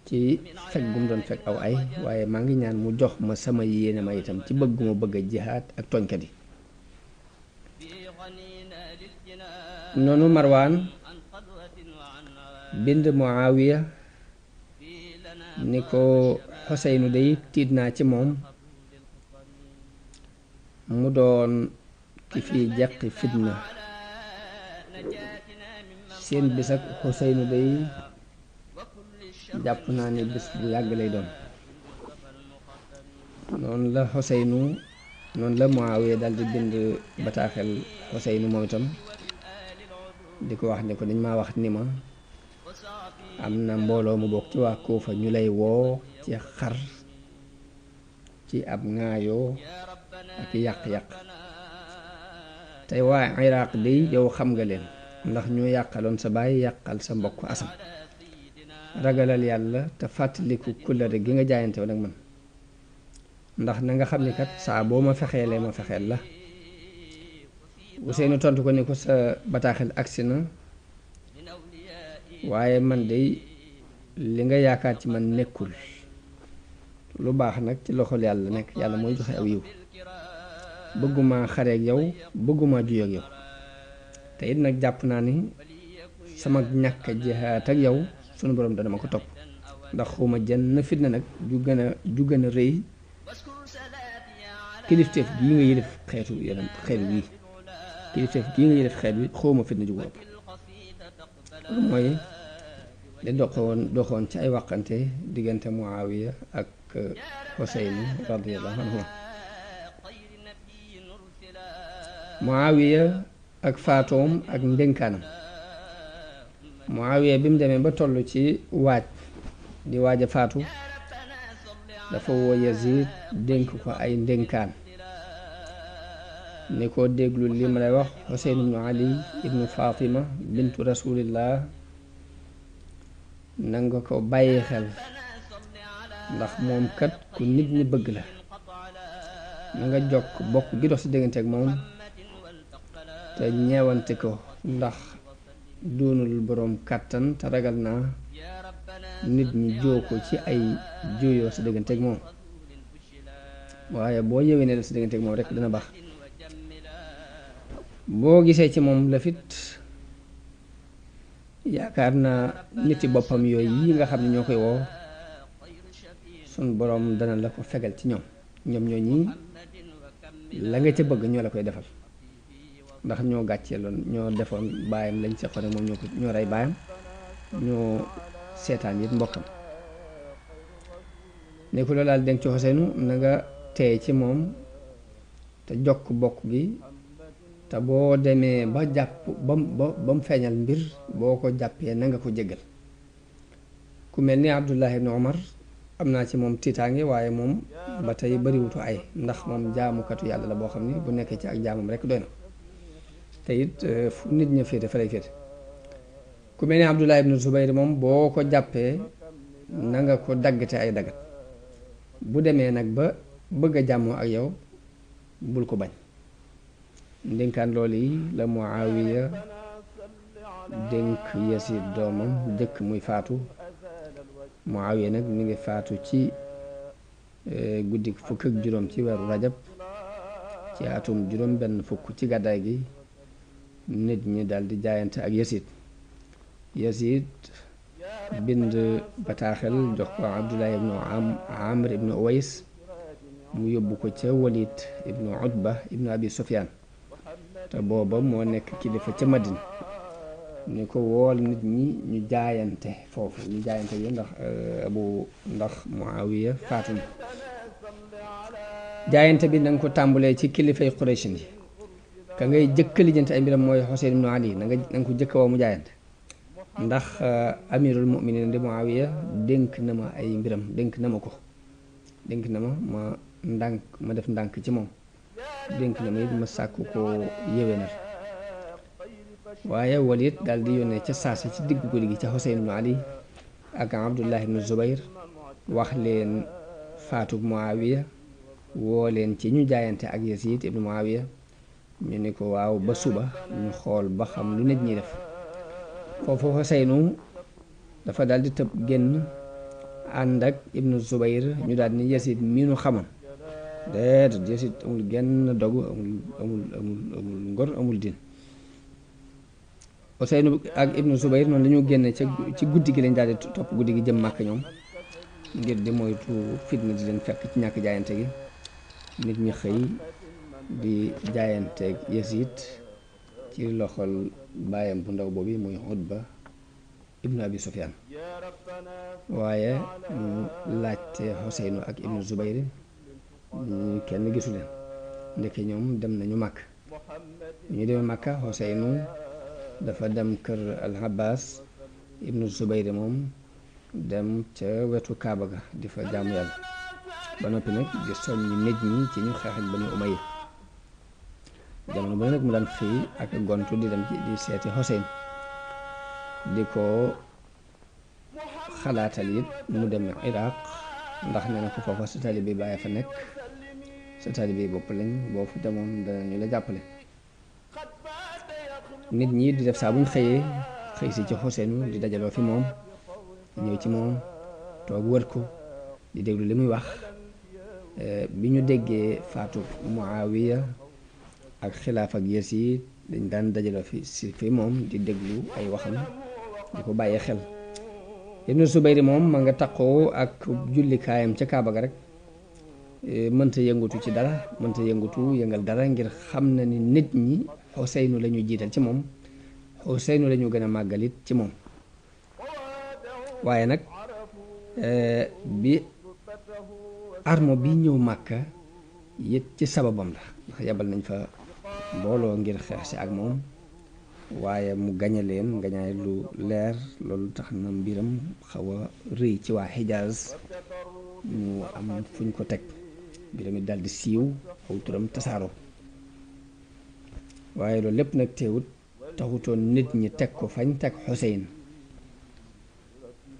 ci fekk gu mu doon fekk aw ay waaye maa ngi ñaan mu jox ma sama yéene ma itam ci bëgg ma bëgg a jihaad ak tooñkat yi noonu Marwaan bind Muawiya ni ko Xuseynu day tiit naa ci moom mu doon ki fii jàqi fitna seen bis ak Xuseynu day jàpp naa ne bis bu yàgg lay doon noonu la Xuseynu noonu la Muawiya daal di bind bataaxel Xuseynu moom itam di ko wax ne ko dañ maa wax ni ma am na mbooloo mu bokk ci waa Kuufa ñu lay woo ci xar ci ab ŋaayoo ak yàq-yàq tey waa Iraq day yow xam nga leen ndax ñoo yàqaloon sa baay yàqal sa mbokk Asam ragalal yàlla te fàttaliku kullare gi nga jaayante woon ak man ndax na nga xam ni kat saa boo ma fexeelee ma fexeel la Ousseynou tontu ko ni ko sa bataaxel agsi na waaye man day li nga yaakaar ci man nekkul lu baax nag ci loxol yàlla nekk yàlla mooy joxe aw yiw bëgguma xareeg yow bëgguma juyoog yow te it nag jàpp naa ni sama ñàkk jihaat ak yow sunu borom dana ma ko topp ndax xuma jenn fitna nag ju gën a rëy kilifteef gii nga yëlif xeetu yeneen xeetu wii kilifteef gii nga yëlif xeet wi xawma fitna ju ko ëpp loolu mooy li doxoon ci ay waxante diggante Muawiya ak Xuseynu radiyallahu anhu Muawiya ak faatoom ak ndénkaanam Muawiya bi mu demee ba toll ci di waaj a faatu dafa woo Yazid dénk ko ay ndénkaan ni ko déglu li ma lay wax Xuseyn ibnu Ali ibnu Fatima bintu rasulillah nanga ko bàyyi xel ndax moom kat ku nit ñi bëgg la na nga jokk bokk gi dox ci diggante ak moom te ñeewante ko ndax doonul boroom kàttan te ragal naa nit ñi joo ko ci ay juyoo sa diggante ak moom waaye boo yëwee ne la sa diggante ak moom rekk dina baax boo gisee ci moom la fit yaakaar naa niti boppam yooyu yi nga xam ne ñoo koy woo sun boroom dana la ko fegal ci ñoom ñoo ñi la nga ca bëgg ñoo la koy defal ndax ñoo gàcceeloon ñoo defoon baayam lañ seqoon ak moom ñoo rey baayam ñoo seetaan it mbokkam ne ko loolu daal denk ci Xuseynu na nga teey ci moom te jokk bokk gi te boo demee ba jàpp ba mu feeñal mbir boo ko jàppee na nga ko jéggal ku mel ni Abdullah ibn Omar am naa ci moom tiitaange waaye moom ba tey bariwutu ay ndax moom jaamukatu yàlla la boo xam ne bu nekkee ci ak jaamam rekk doy na te it fu nit ña féete fa lay féete ku mel ni Abdullah ibn Zubayr moom boo ko jàppee na nga ko daggate ay daggat bu demee nag ba bëgg a jàmmoo ak yow bul ko bañ ndénkaan loolu yi la Muawiya dénk Yasid doomam jëkk muy faatu Muawiya nag mi ngi faatu ci guddi fukk ak juróom ci weeru rajab ci atum juróom benn fukk ci gàddaay gi nit ñi dal di jaayante ak Yasid bind bataaxel jox ko Abdullah ibnu Amr ibnu Uways mu yóbbu ko ca Walid ibnu Utba ibnu Abi Sufyaan te booba moo nekk kilifa ca Madina ni ko wool nit ñi ñu jaayante foofu ñu jaayante yi ndax Muawiya faatu na jaayante bi nanga ko tàmbulee ci kilifay Quraysh yi ka ngay jëkk lijjanti ay mbiram mooy Xuseyn ibnu Ali na nga ko jëkk woo mu jaayante ndax amirul muminin di Muawiya dénk na ma ay mbiram dénk na ma ma def ndànk ci moom dénk na ma it ma sàkku ko yéwénal waaye Walid daal di yónnee ca saasa ci digg guddi gi ca Xuseyn ibnu Ali ak Abdullah ibnu Zubayr wax leen faatu Muawiya woo leen ci ñu jaayante ak Yazid ibnu Muawiya ñu ni ko waaw ba suba ñu xool ba xam lu nit ñi def foofu Xuseynu dafa daal di tëb génn ànd ak ibnu Zubayr ñu daal ni Yazid mii nu xamoon déedéet Yazid amul genn dogu amul ngor amul din Xuseynu ak ibnu Zubayr noonu dañoo génn ci guddi gi lañ daal di topp guddi gi jëm Màkka ñoom ngir di moytu fitna di leen fekk ci ñàkk jaayante gi nit ñi xëy di jaayanteeg Yazid ci loxol baayam bu ndaw boobu muy Utba ibnu Abi Sufyaan waaye mu laajte Xuseynu ak ibnu Zubayr ñu kenn gisu leen ndeke ñoom dem nañu màkk. ñu demee màkka Xuseynu dafa dem kër al-Abbas ibnu Zubayr moom dem ca wetu Kaaba ga di fa jaamu yàlla ba noppi nag di soññ nit ñi ci ñu xeex ak Banu Umayya. jamono ba nag mu daan xëy ak gontu di dem di seeti Xuseyn di ko xalaatal it mu dem Iraq ndax nee na ko foofa sa taalibe bi bàyyi fa nekk sa taalibe bi bopp lañ boo fa demoon danañu la jàppale. nit ñi di def saa buñ xëyee xëy si ci Xuseynu di dajaloo fi moom ñëw ci moom toog wër ko di déglu li muy wax. bi ñu déggee faatu Muawiya ak xilaaf ak Yasiid dañ daan dajaloo fi moom di déglu ay waxam di ko bàyyi xel. Ibnu Zubayr moom ma nga taqoo ak jullikaayam ca Kaaba ga rek mënta yëngutu ci dara mënta yëngal dara ngir xam na ni nit ñi Xuseynu la ñu jiital ci moom Xuseynu la ñu gën a màggalit ci moom. waaye nag bi armo bi ñëw Màkka it ci sababam la ndax yabal nañ fa mbooloo ngir xeex si ak moom waaye mu gañe leen gañaay lu leer loolu tax na mbiram xaw a rëy ci waa Xijaaz ñu am fuñ ko teg mbiram it daldi siiw aw turam tasaaroo. waaye loolu lépp nag teewut taxutoon nit ñi teg ko fañ teg Xuseyn.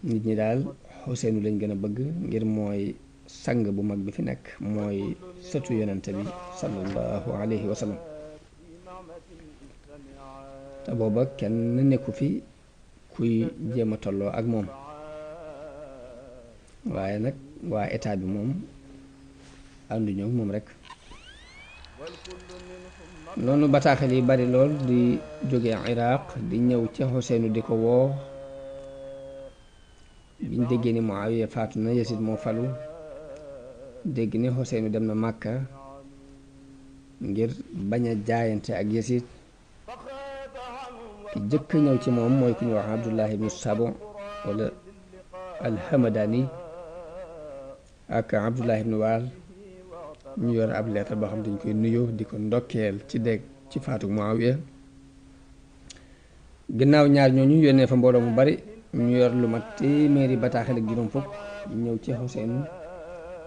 nit ñi daal Xuseynu lañ gën a bëgg ngir mooy sang bu mag bi fi nekk mooy sëtu yonente bi sallallahu alayhi wa sallam. te booba kenn nekku fi kuy jéem a tolloo ak moom. waaye nag waa état bi moom ànduñoo moom rek. noonu bataaxel yi bari lool di jóge Iraq di ñëw ci Xuseynu di ko woo. biñ déggee ni Muawiya faatu na Yasid moo falu dégg ni Xuseynu dem na Màkka ngir bañ a jaayante ak Yasid. ki jëkk ñëw ci moom mooy ku ñu wax Abdullah ibnu Sabo wala al-Hamadani ak Abdullah ibnu Waal ñu yor ab lettre boo xam dañ koy nuyoo di ko ndokkeel ci dégg ci faatu Muawiya. ginnaaw ñaar ñooñu yónnee fa mbooloo mu bari ñu yor lu mat téeméeri bataaxel ak juróom fukk ñëw ci Xuseynu.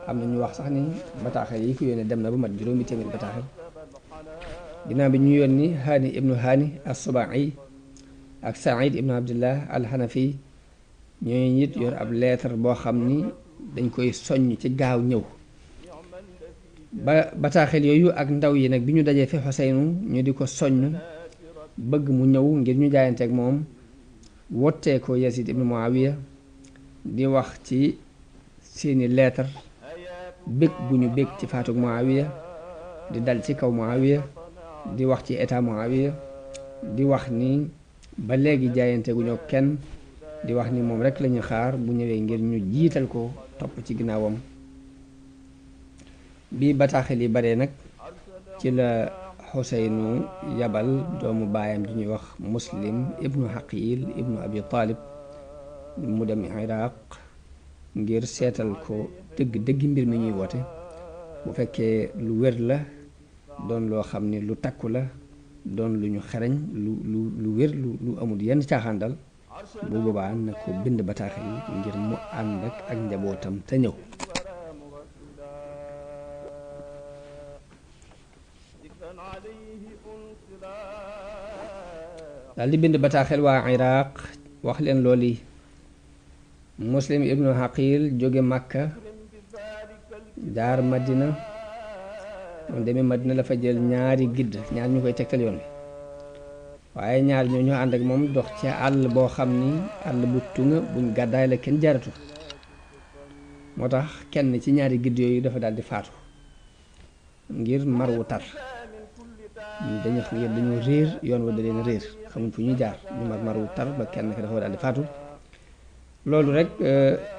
am na ñu wax sax ni bataaxel yi ko yónnee dem na ba mat juróomi téeméeri bataaxel. ginnaaw bi ñu yónni Haani ibnu Haani as-Subai ak Saïd ibnu Abdillah al-Hanafi ñooñu it yor ab lettre boo xam ni dañ koy soññ ci gaaw ñëw. ba bataaxel yooyu ak ndaw yi nag bi ñu dajee fi Xuseynu ñu di ko soññ bëgg mu ñëw ngir ñu jaayanteeg moom. wottee ko Yasid ibnu Muawiya di wax ci seeni lettre bég bu ñu bég ci faatug Muawiya di dal ci kaw Muawiya di wax ci état Muawiya di wax ni ba léegi jaayante gu ñoo kenn di wax ni moom rek lañuy xaar bu ñëwee ngir ñu jiital ko topp ci ginnaawam. bi bataaxel yi bare nag ci la Xuseynu yabal doomu baayam di ñuy wax Muslim ibnu Xaqil ibnu Abi Talib mu dem Iraq ngir seetal ko dëgg mbir mi ñuy woote. bu fekkee lu wér la doon loo xam ni lu takku la doon lu ñu xereñ lu wér lu amul yenn caaxaan dal bu boobaa na ko bind bataaxel yi ngir mu ànd ak njabootam te ñëw. daal di bind bataaxel waa Iraq wax leen loolu yi. Muslim ibnu Xaqil jóge Màkka jaar Madina moom demee Madina la fa jël ñaari gidd ñaar ñu koy tegtal yoon bi waaye ñaar ñoo ñu ànd ak moom dox ci àll boo xam ni àll bu tunga buñ gàddaay la kenn jaaratu. moo tax kenn ci ñaari gidd yooyu dafa daal di faatu ngir mar wu tar. dañoo réer yoon wa da leen réer xamuñ fu ñuy jaar ñu mar wu tar ba kenn ki dafa daal di faatu. loolu rek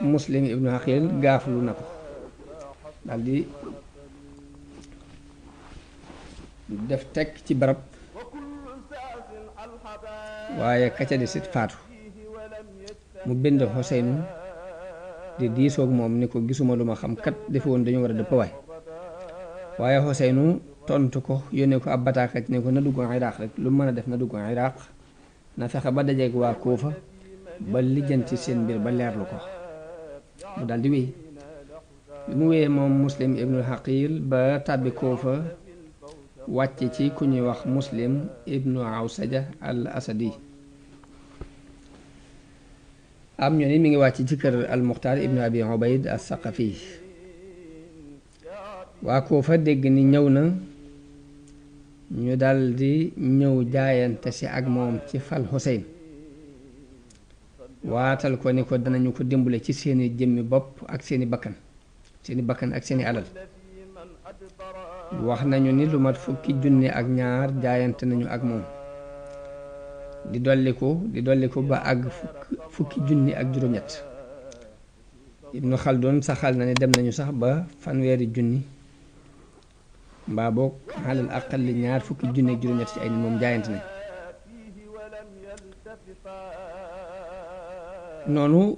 Muslim ibnu Xaqil gaaflu na ko daal di def teg ci barab waaye kaca di sit faatu. mu bind Xuseynu di diisoog moom ni ko gisuma lu ma xam kat defe woon dañu war a dëpp waay waaye Xuseynu tontu ko yónnee ko ab bataakat ne ko na dugg Iraq rek lu mën a def na dugg Iraq na fexe ba dajeeg waa Kuufa ba lijjanti seen mbir ba leerlu ko mu daal di wéy bi mu wéyee moom Muslim ibnul Haqil ba tàbbi Kuufa wàcc ci ku ñuy wax Muslim ibnu Awsaja al Asadi am ñu ni mi ngi wàcc ci kër al Muxtaar ibnu Abi Ubayd as Saqafi waa Kuufa dégg ni ñëw na ñu daldi ñëw jaayante si ak moom ci fal Xuseyn waatal ko ni ko danañu ko dimbale ci seeni jëmmi bopp ak seeni bakkan ak seeni alal wax nañu ni lu mat fukki junni ak ñaar jaayante nañu ak moom di dolliku ba àgg fukki junni ak juróom-ñett Ibnu Xaldun saxal na ne dem nañu sax ba fanweeri junni mbaa boog xalal aqalli ñaar fukki junni ak juróom-ñett ci ay nit moom jaayante nañ noonu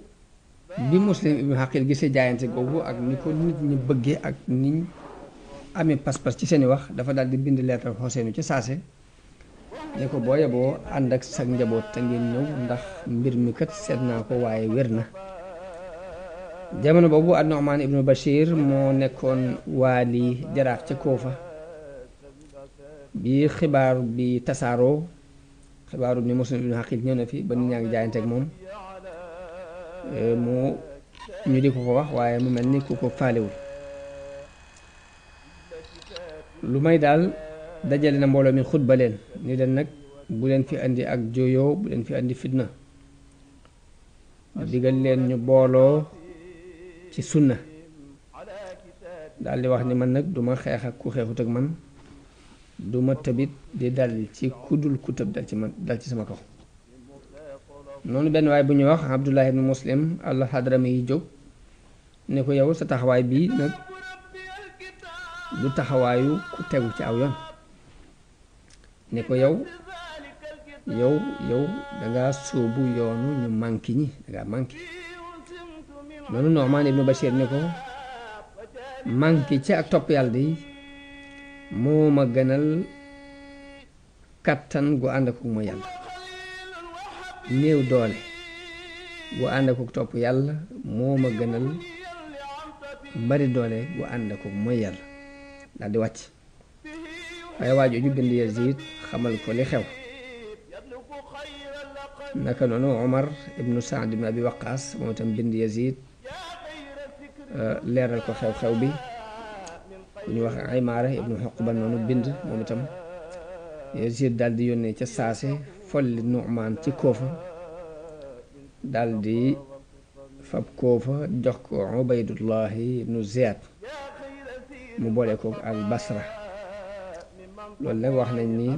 bi Muslim ibnu Haqil gisee jaayante googu ak ni ko nit ñi bëggee ak niñ amee pas-pas ci seeni wax dafa daal di bind leetar Xuseynu ci saase ne ko boo yeboo ànd ak sa njaboot te ngeen ñëw ndax mbir mi kat seet naa ko waaye wér na jamono boobu an-Nu'man ibnu Bashir moo nekkoon waali jaraaf ca Kuufa bi xibaar bi tasaaroo xibaaru ni Muslim ibnu Haqil ñëw na fi ba nit ñaa ngi jaayante ak moom ñu di ko wax waaye mu mel ni ku ko faalewul lu may daal dajale na mbooloo mi xutba leen ni leen nag bu leen fi andi ak jooyoo bu leen fi andi fitna digal leen ñu booloo ci sunna daal di wax ni man nag duma xeex ak ku xeexut ak man duma tëbit di dal ci kudul ku tëb dal ci sama kaw noonu benn waay bu ñuy wax Abdullah ibn Muslim al-Hadrami yi jóg ne ko yow sa taxawaay bii nag du taxawaayu ku tegu ci aw yoon ne ko yow danga sóobu yoonu ñu manki ñi danga manki noonu Nu'man ibnu Bashir ne ko manki ci ak topp yàlla di moo ma gënal kattan gu ànd ak mooy yàlla néew doole gu ànd ak topp yàlla moo ma gënal bari doole gu ànd ak mooy yàlla daal di wàcc waaye waajooju bind Yazid xamal ko li xew naka noonu Omar ibnu Saad ibnu Abi Waqaas moom itam bind Yazid leeral ko xew-xew bi ku ñu wax Aymaara ibnu Uqba noonu bind moom itam Yazid daal di yónnee ca saase folli Nu'man ci Kuufa daal di fab Kuufa jox ko Ubaydullahi ibnu Ziyad mu boole ko al Basra loolu nag wax nañ ni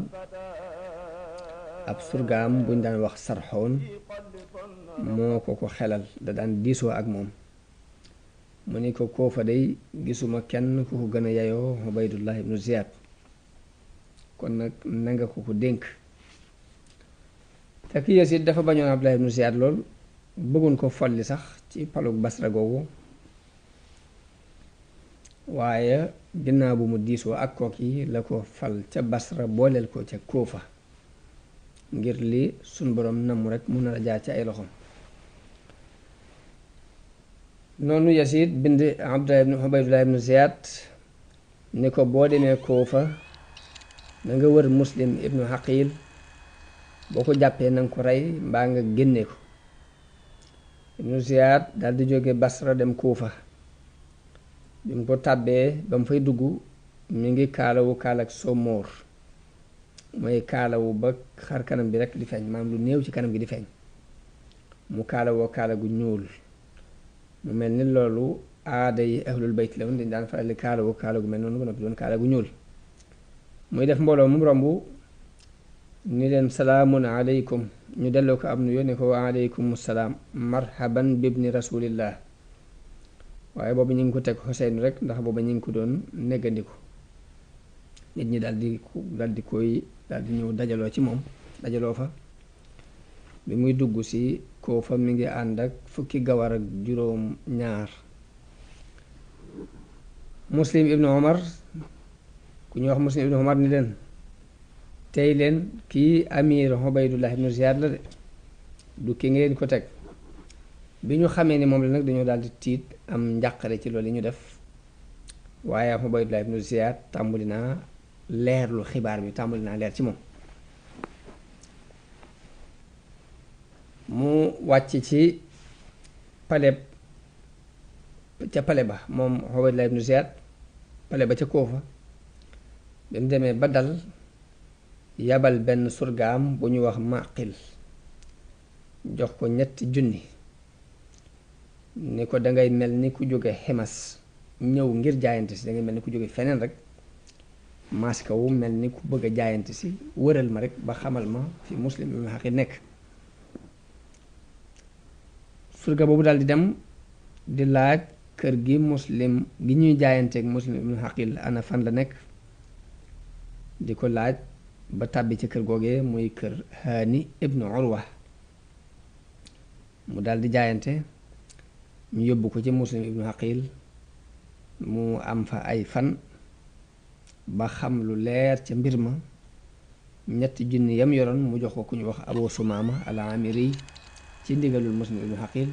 ab surgaam buñ daan wax Sarxoon moo ko xelal da daan diisoo ak moom mu ni ko Kuufa day gisuma kenn ku ko gën a yayoo Ubaydullah ibnu Ziyad kon nag nanga ko dénk fekk Yazid dafa bañoon Abdullah ibnu Ziyad lool bëggoon ko folli sax ci palug Basra googu waaye ginnaaw bu mu diisoo ak kooki la ko fal ca Basra booleel ko ca Kuufa ngir li suñ boroom namm rek mun na la jaar ci ay loxoom noonu Yazid bind Ubaydullah ibnu Ziyad ni ko boo demee Kuufa na nga wër Muslim ibnu Haqil boo ko jàppee na nga ko rey mbaa nga génne ko ibnu Ziyad daal di jóge Basra dem Kuufa bi mu ko tàbbee ba mu fay dugg mi ngi kaalawu kaalak somóor mooy kaalawu ba xar kanam bi rek di feeñ maanaam lu néew ci kanam gi di feeñ mu kaalawoo kaala gu ñuul mu mel ni loolu aada yi ahlul bayt la woon dañ daan faral di kaalawu kaala gu mel noonu ba noppi doon kaala gu ñuul muy def mbooloo mu romb ni leen salaamun aleykum ñu delloo ko am nu yónnee ko wa aleykum salaam marhaban bibni rasulillah waaye boobu ñu ngi ko teg Xuseyn rek ndax boobu ñu ngi ko doon neggandiku nit ñi daal di ñëw dajaloo ci moom dajaloo fa bi muy dugg si Kuufa mi ngi ànd ak fukki gawar ak juróom ñaar Muslim ibnu Omar ku ñuy wax Muslim ibnu Umar ni leen tey leen kii amir Ubaydullah ibnu Ziyad la de du ki ngeen ko teg. bi ñu xamee ni moom la nag dañoo daal di tiit am njàqare ci loolu yi ñu def waaye Ubaydullah ibnu Ziyad tàmbali naa leerlu xibaar bi tàmbali naa leer ci moom mu wàcc ci pale ba moom Ubaydullah ibnu Ziyad pale ba ca Kuufa bi mu demee ba dal yabal benn surgaam bu ñu wax Maqil jox ko 3,000 ni ko dangay mel ni ku jóge Ximas ñëw ngir jaayante si dangay mel ni ku jóge feneen rek maska wu mel ni ku bëgg a jaayante si wëral ma rek ba xamal ma fi Muslim ibnu Aqil nekk. surga boobu daal di dem di laaj kër gi Muslim gi ñuy jaayanteeg Muslim ibnu Aqil ana fan la nekk di ko laaj ba tàbbi ci kër googee muy kër Haani ibnu Urwa mu daal di jaayante ñu yóbbu ko ci Muslim ibnu Aqil mu am fa ay fan ba xam lu leer ca mbir ma 3,000 yam yoroon mu jox ko ku ñu wax Abu Sumaama al-Amiri ci ndigalul Muslim ibnu Aqil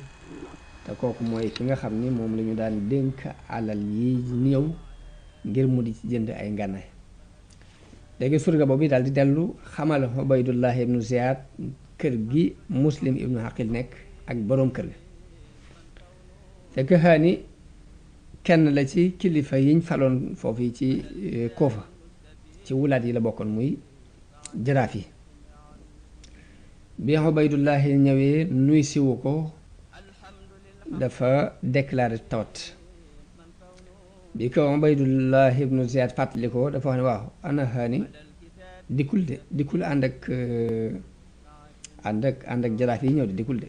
te kooku mooy ki nga xam ni moom la ñu daan dénk alal yi néew ngir mu di ci jënd ay ngànnaay. léegi surga boobu daal di dellu xamal Ubaydullah ibnu Ziyad kër gi Muslim ibnu Aqil nekk ak boroom kër ga fekk Haani kenn la ci kilifa yiñ faloon foofu yi ci Kuufa ci wulaat yi la bokkoon muy jaraaf yi bi Ubaydullah ñëwee nuy siwu ko dafa déclaré tawat bi ko Ubaydullah ibnu Ziyad fàttali ko dafa wax ne waaw ana Haani dikkul ànd ak jaraaf yi ñëw de dikkul de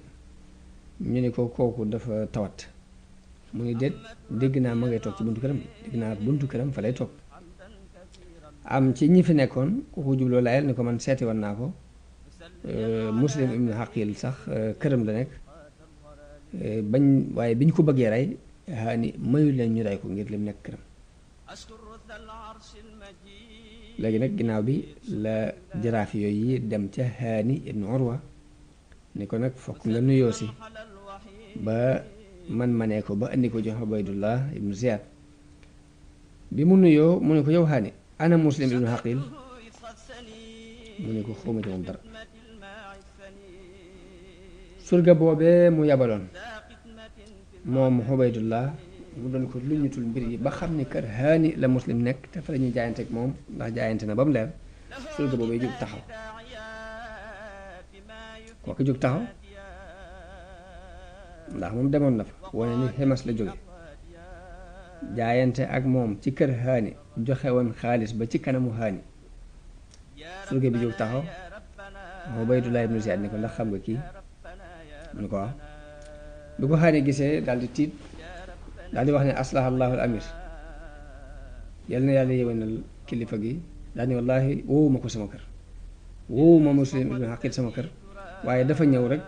ñu ni ko kooku dafa tawat mu ni déet dégg naa ma ngay toog ci buntu këram dégg naa buntu këram fa lay toog am ci ñi fi nekkoon ku ko jubloo layel ni ko man seeti woon naa ko Muslim ibnu Aqil sax këram la nekk waaye bi ñu ko bëggee rey Haani mayu leen ñu rey ko ngir lim nekk këram. léegi nag ginnaaw bi la jaraaf yooyu dem ca Haani ibnu Urwa ni ko nag fokk nga nuyoo si ba man manee ko ba indi ko jox Ubaydullah ibnu Ziyad bi mu nuyoo mu ne ko yow Haani ana Muslim ibnu Aqil mu ne ko xawma ci moom dara. surga boobee mu yabaloon moom Ubaydullah mu doon ko luñutul mbir yi ba xam ni kër Haani la Muslim nekk te fa la ñuy jaayante ak moom ndax jaayante na ba mu leer surga boobee jóg taxaw kooku jóg taxaw ndax moom demoon na fa wane ni Ximas la jóge jaayante ak moom ci kër Haani joxe woon xaalis ba ci kanamu Haani surga bi jóg taxaw Ubaydullah ibnu Ziyad ni ko ndax xam nga kii mu ne ko waaw bi ko Haani gisee daal di tiit daal di wax ne aslaha allahu al amir yal na yàlla yéwénal kilifa gi daal ni wallaahi woowu ma ko sama kër woowu ma Muslim ibnu Aqil sama kër waaye dafa ñëw rek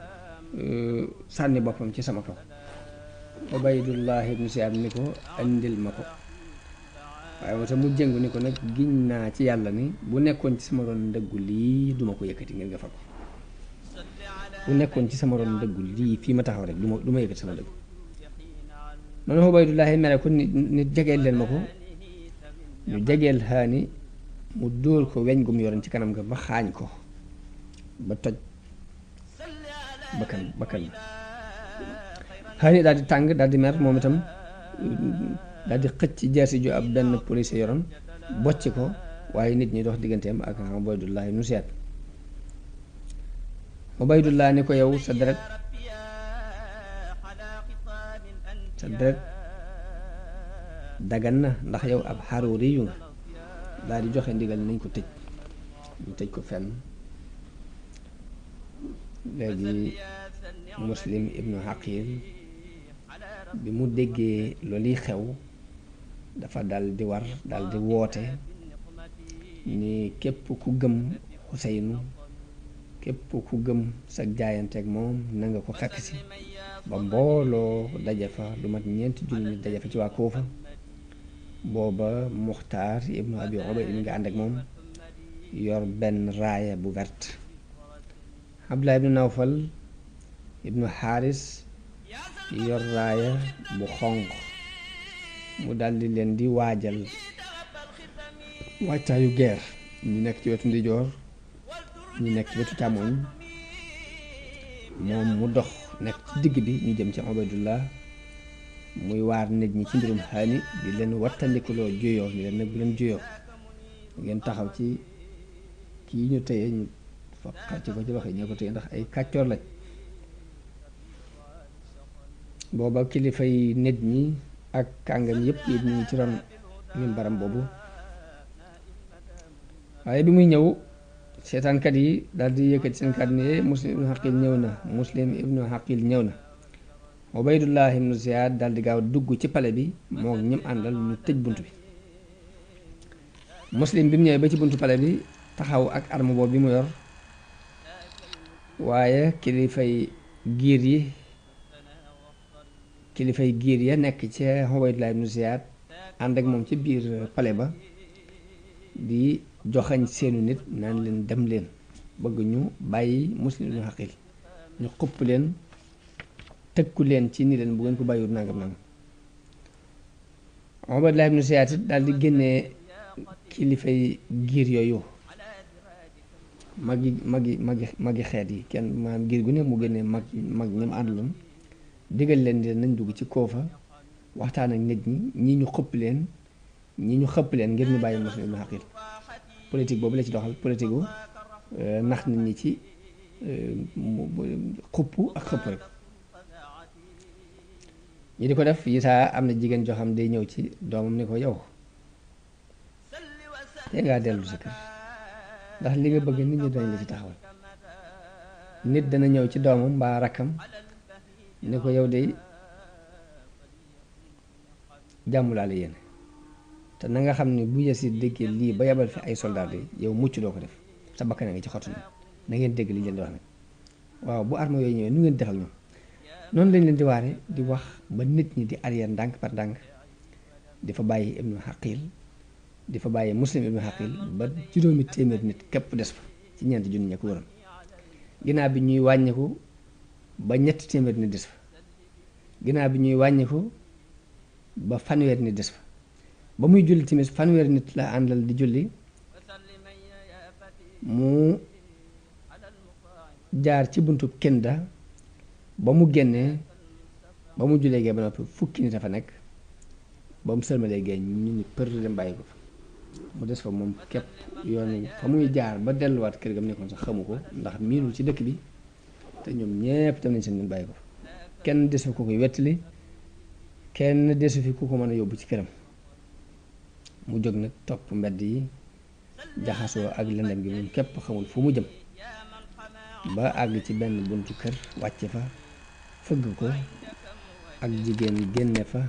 sànni boppam ci sama kaw. Ubaydullah ibnu Ziyad ni ko andil ma ko waaye wata mu jëngu ni ko nag giñ naa ci yàlla ni bu nekkoon ci sama ron ndëggu lii duma ko yëkkati ngir nga fa ko bu nekkoon ci sama ron ndëggu lii fii ma taxaw rek du ma yëkkati sama dëggu noonu Ubaydullahi mere ko nit jegeel leen ma ko ñu jegeel Haani mu dóor ko weñ gu mu yoroon ci kanam nga ba xaañ ko ba toj bakkan ba Haani daal di tàng daal di mer moom itam daal di xëcc jeesi ju ab benn police yoroon bocc ko waaye nit ñi dox digganteem ak Ubaydullahi ibnu Ziyad Ubaydullah ni ko yow sa deret dagan na ndax yow ab xaruuri yu nga daal di joxe ndigal nañ ko tëj ñu tëj ko fenn léegi Muslim ibnu Aqil bi mu déggee loolu xew dafa dal di war dal di woote ni képp ku gëm Xuseynu képp ku gëm sa jaayanteeg moom na nga ko fekk si ba mbooloo daje fa lu mat 4 junni nit daje fa ci waa Kuufa booba Muxtaar ibnu Abi Ubayd mi nga ànd ak moom yor benn raaya bu vert. Abdullah ibnu Nawfal ibnu Xaaris yor raaya bu xonq. mu daldi leen di waajal wàccaayu guerre. ñi nekk ci wetu ndijoor ñi nekk ci wetu càmmoñ, moom mu dox nekk ci digg bi, ñu jëm ci Ubaydullah muy waar nit ñi ci mbirum xaani di leen wattandikuloo juyoo ni leen nag bu leen juyoo ngeen taxaw ci kii ñu téye ñu fa xàcc ko ci loxo yi ñoo ko téye ndax ay kàccoor lañ. booba kilifay nit ñi ak kàngam yépp yi ñu ngi ci ron mimbaram boobu. waaye bi muy ñëw seetaankat yi daal di yëkkati seen kàddu ne Muslim ibnu Xaqil ñëw na, Muslim ibnu Xaqil ñëw na. Ubaydullah ibnu Ziyaad daal di gaaw dugg ci pale bi moo ñim àndal ñu tëj bunt bi. Muslim bi mu ñëwee ba ci buntu pale bi taxaw ak arme boobu bi mu yor, waaye kilifay giir ya nekk ci Ubaydullah ibnu Ziyaad ànd ak moom ci biir pale ba di joxañ seenu nit naan leen dem leen, bëgg ñu bàyyi Muslim ibnu Xaqil, ñu xupp leen tëkku leen ci ni leen bu ngeen ko bàyyiwut nangam nangam. Ubaydullah ibnu Ziyaad it daal di génnee kilifay giir yooyu, magi xeet yi, kenn maanaam giir gu ne mu génnee mag ñam àndaloon, digal leen di nañ dugg ci Koofa waxtaan ak nit ñi ñu xëpp leen ngir ñu bàyyi Muslim ibnu Xaqil. politique boobu la ci doxal, politique gu nax nit ñi ci xupp ak xëpp rek. ñi di ko def yitaa am na jigéen joo xam day ñëw ci doomam ni ko yow te ngaa dellu sa kër ndax li nga bëgg nit ñi dañ la ci taxawal. nit dana ñëw ci doomam mbaa rakkam ni ko yow de jàmm laa la yéene, te na nga xam ne bu Yasiid déggee lii ba yabal fi ay soldat yi yow mucc doo ko def, sa bakkan nga ci xottu na ngeen dégg li ñu leen di wax nag. waaw bu arme yooyu ñëwee nu ngeen def ak ñoom. noonu lañ leen di waare di wax ba nit ñi di arrière ndànk par ndànk, di fa bàyyi ibnu Xaqil, di fa bàyyi Muslim ibnu Xaqil ba juróomi téeméer nit képp des fa ci ñeenti junni ña ko waroon. ginnaaw bi ñuy wàññiku ba ñetti téeméer nit des fa, ginnaaw bi ñuy wàññiku ba fanweer nit des fa. ba muy julli timis fanweer nit la àndal di julli, mu jaar ci buntu Kinda, ba mu génnee ba mu jullee gee ba noppi fukki nit a fa nekk, ba mu sëlmalee gee ñu ni për dem bàyyi ko fa. mu des fa moom képp, yoon fa muy jaar ba delluwaat kër ga mu nekkoon sax xamu ko ndax miinul ci dëkk bi, te ñoom ñépp dem nañ seen ngeen bàyyi ko fa. kenn desu ko koy wettali, kenn desu fi ku ko mën a yóbbu ci këram. mu jóg nag topp mbedd yi jaxasoo ak lëndëm gi, moom képp xamul fu mu jëm, ba àgg ci benn buntu kër wàcce fa fëgg ko, ak jigéen génne fa.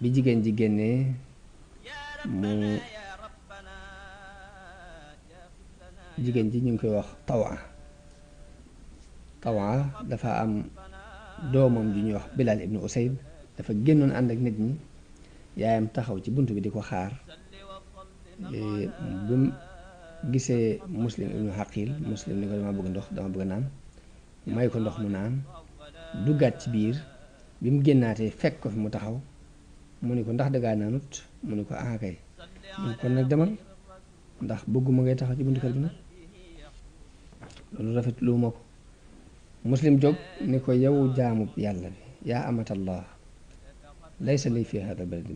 bi jigéen ji génnee mu jigéen ji ñu ngi koy wax Tawa dafa am doomam ju ñuy wax Bilal ibnu Usayd, dafa génnoon ànd ak nit ñi, yaayam taxaw ci bunt bi di ko xaar. bi mu gisee Muslim ibnu Xaqil, Muslim ni ko dama bëgg ndox, dama bëgg naan, may ko ndox mu naan, duggaat ci biir. bi mu génnaatee fekk ko fi mu taxaw, mu ni ko ndax dangaa naanut, mu ni ko kay, mu ni kon nag demal ndax bëgguma ngay taxaw ci buntu kër bi nag, loolu rafet lu ma ko. Muslim jóg ni ko yow jaamub yàlla bi, yaa amatallah laysa li fi hada balad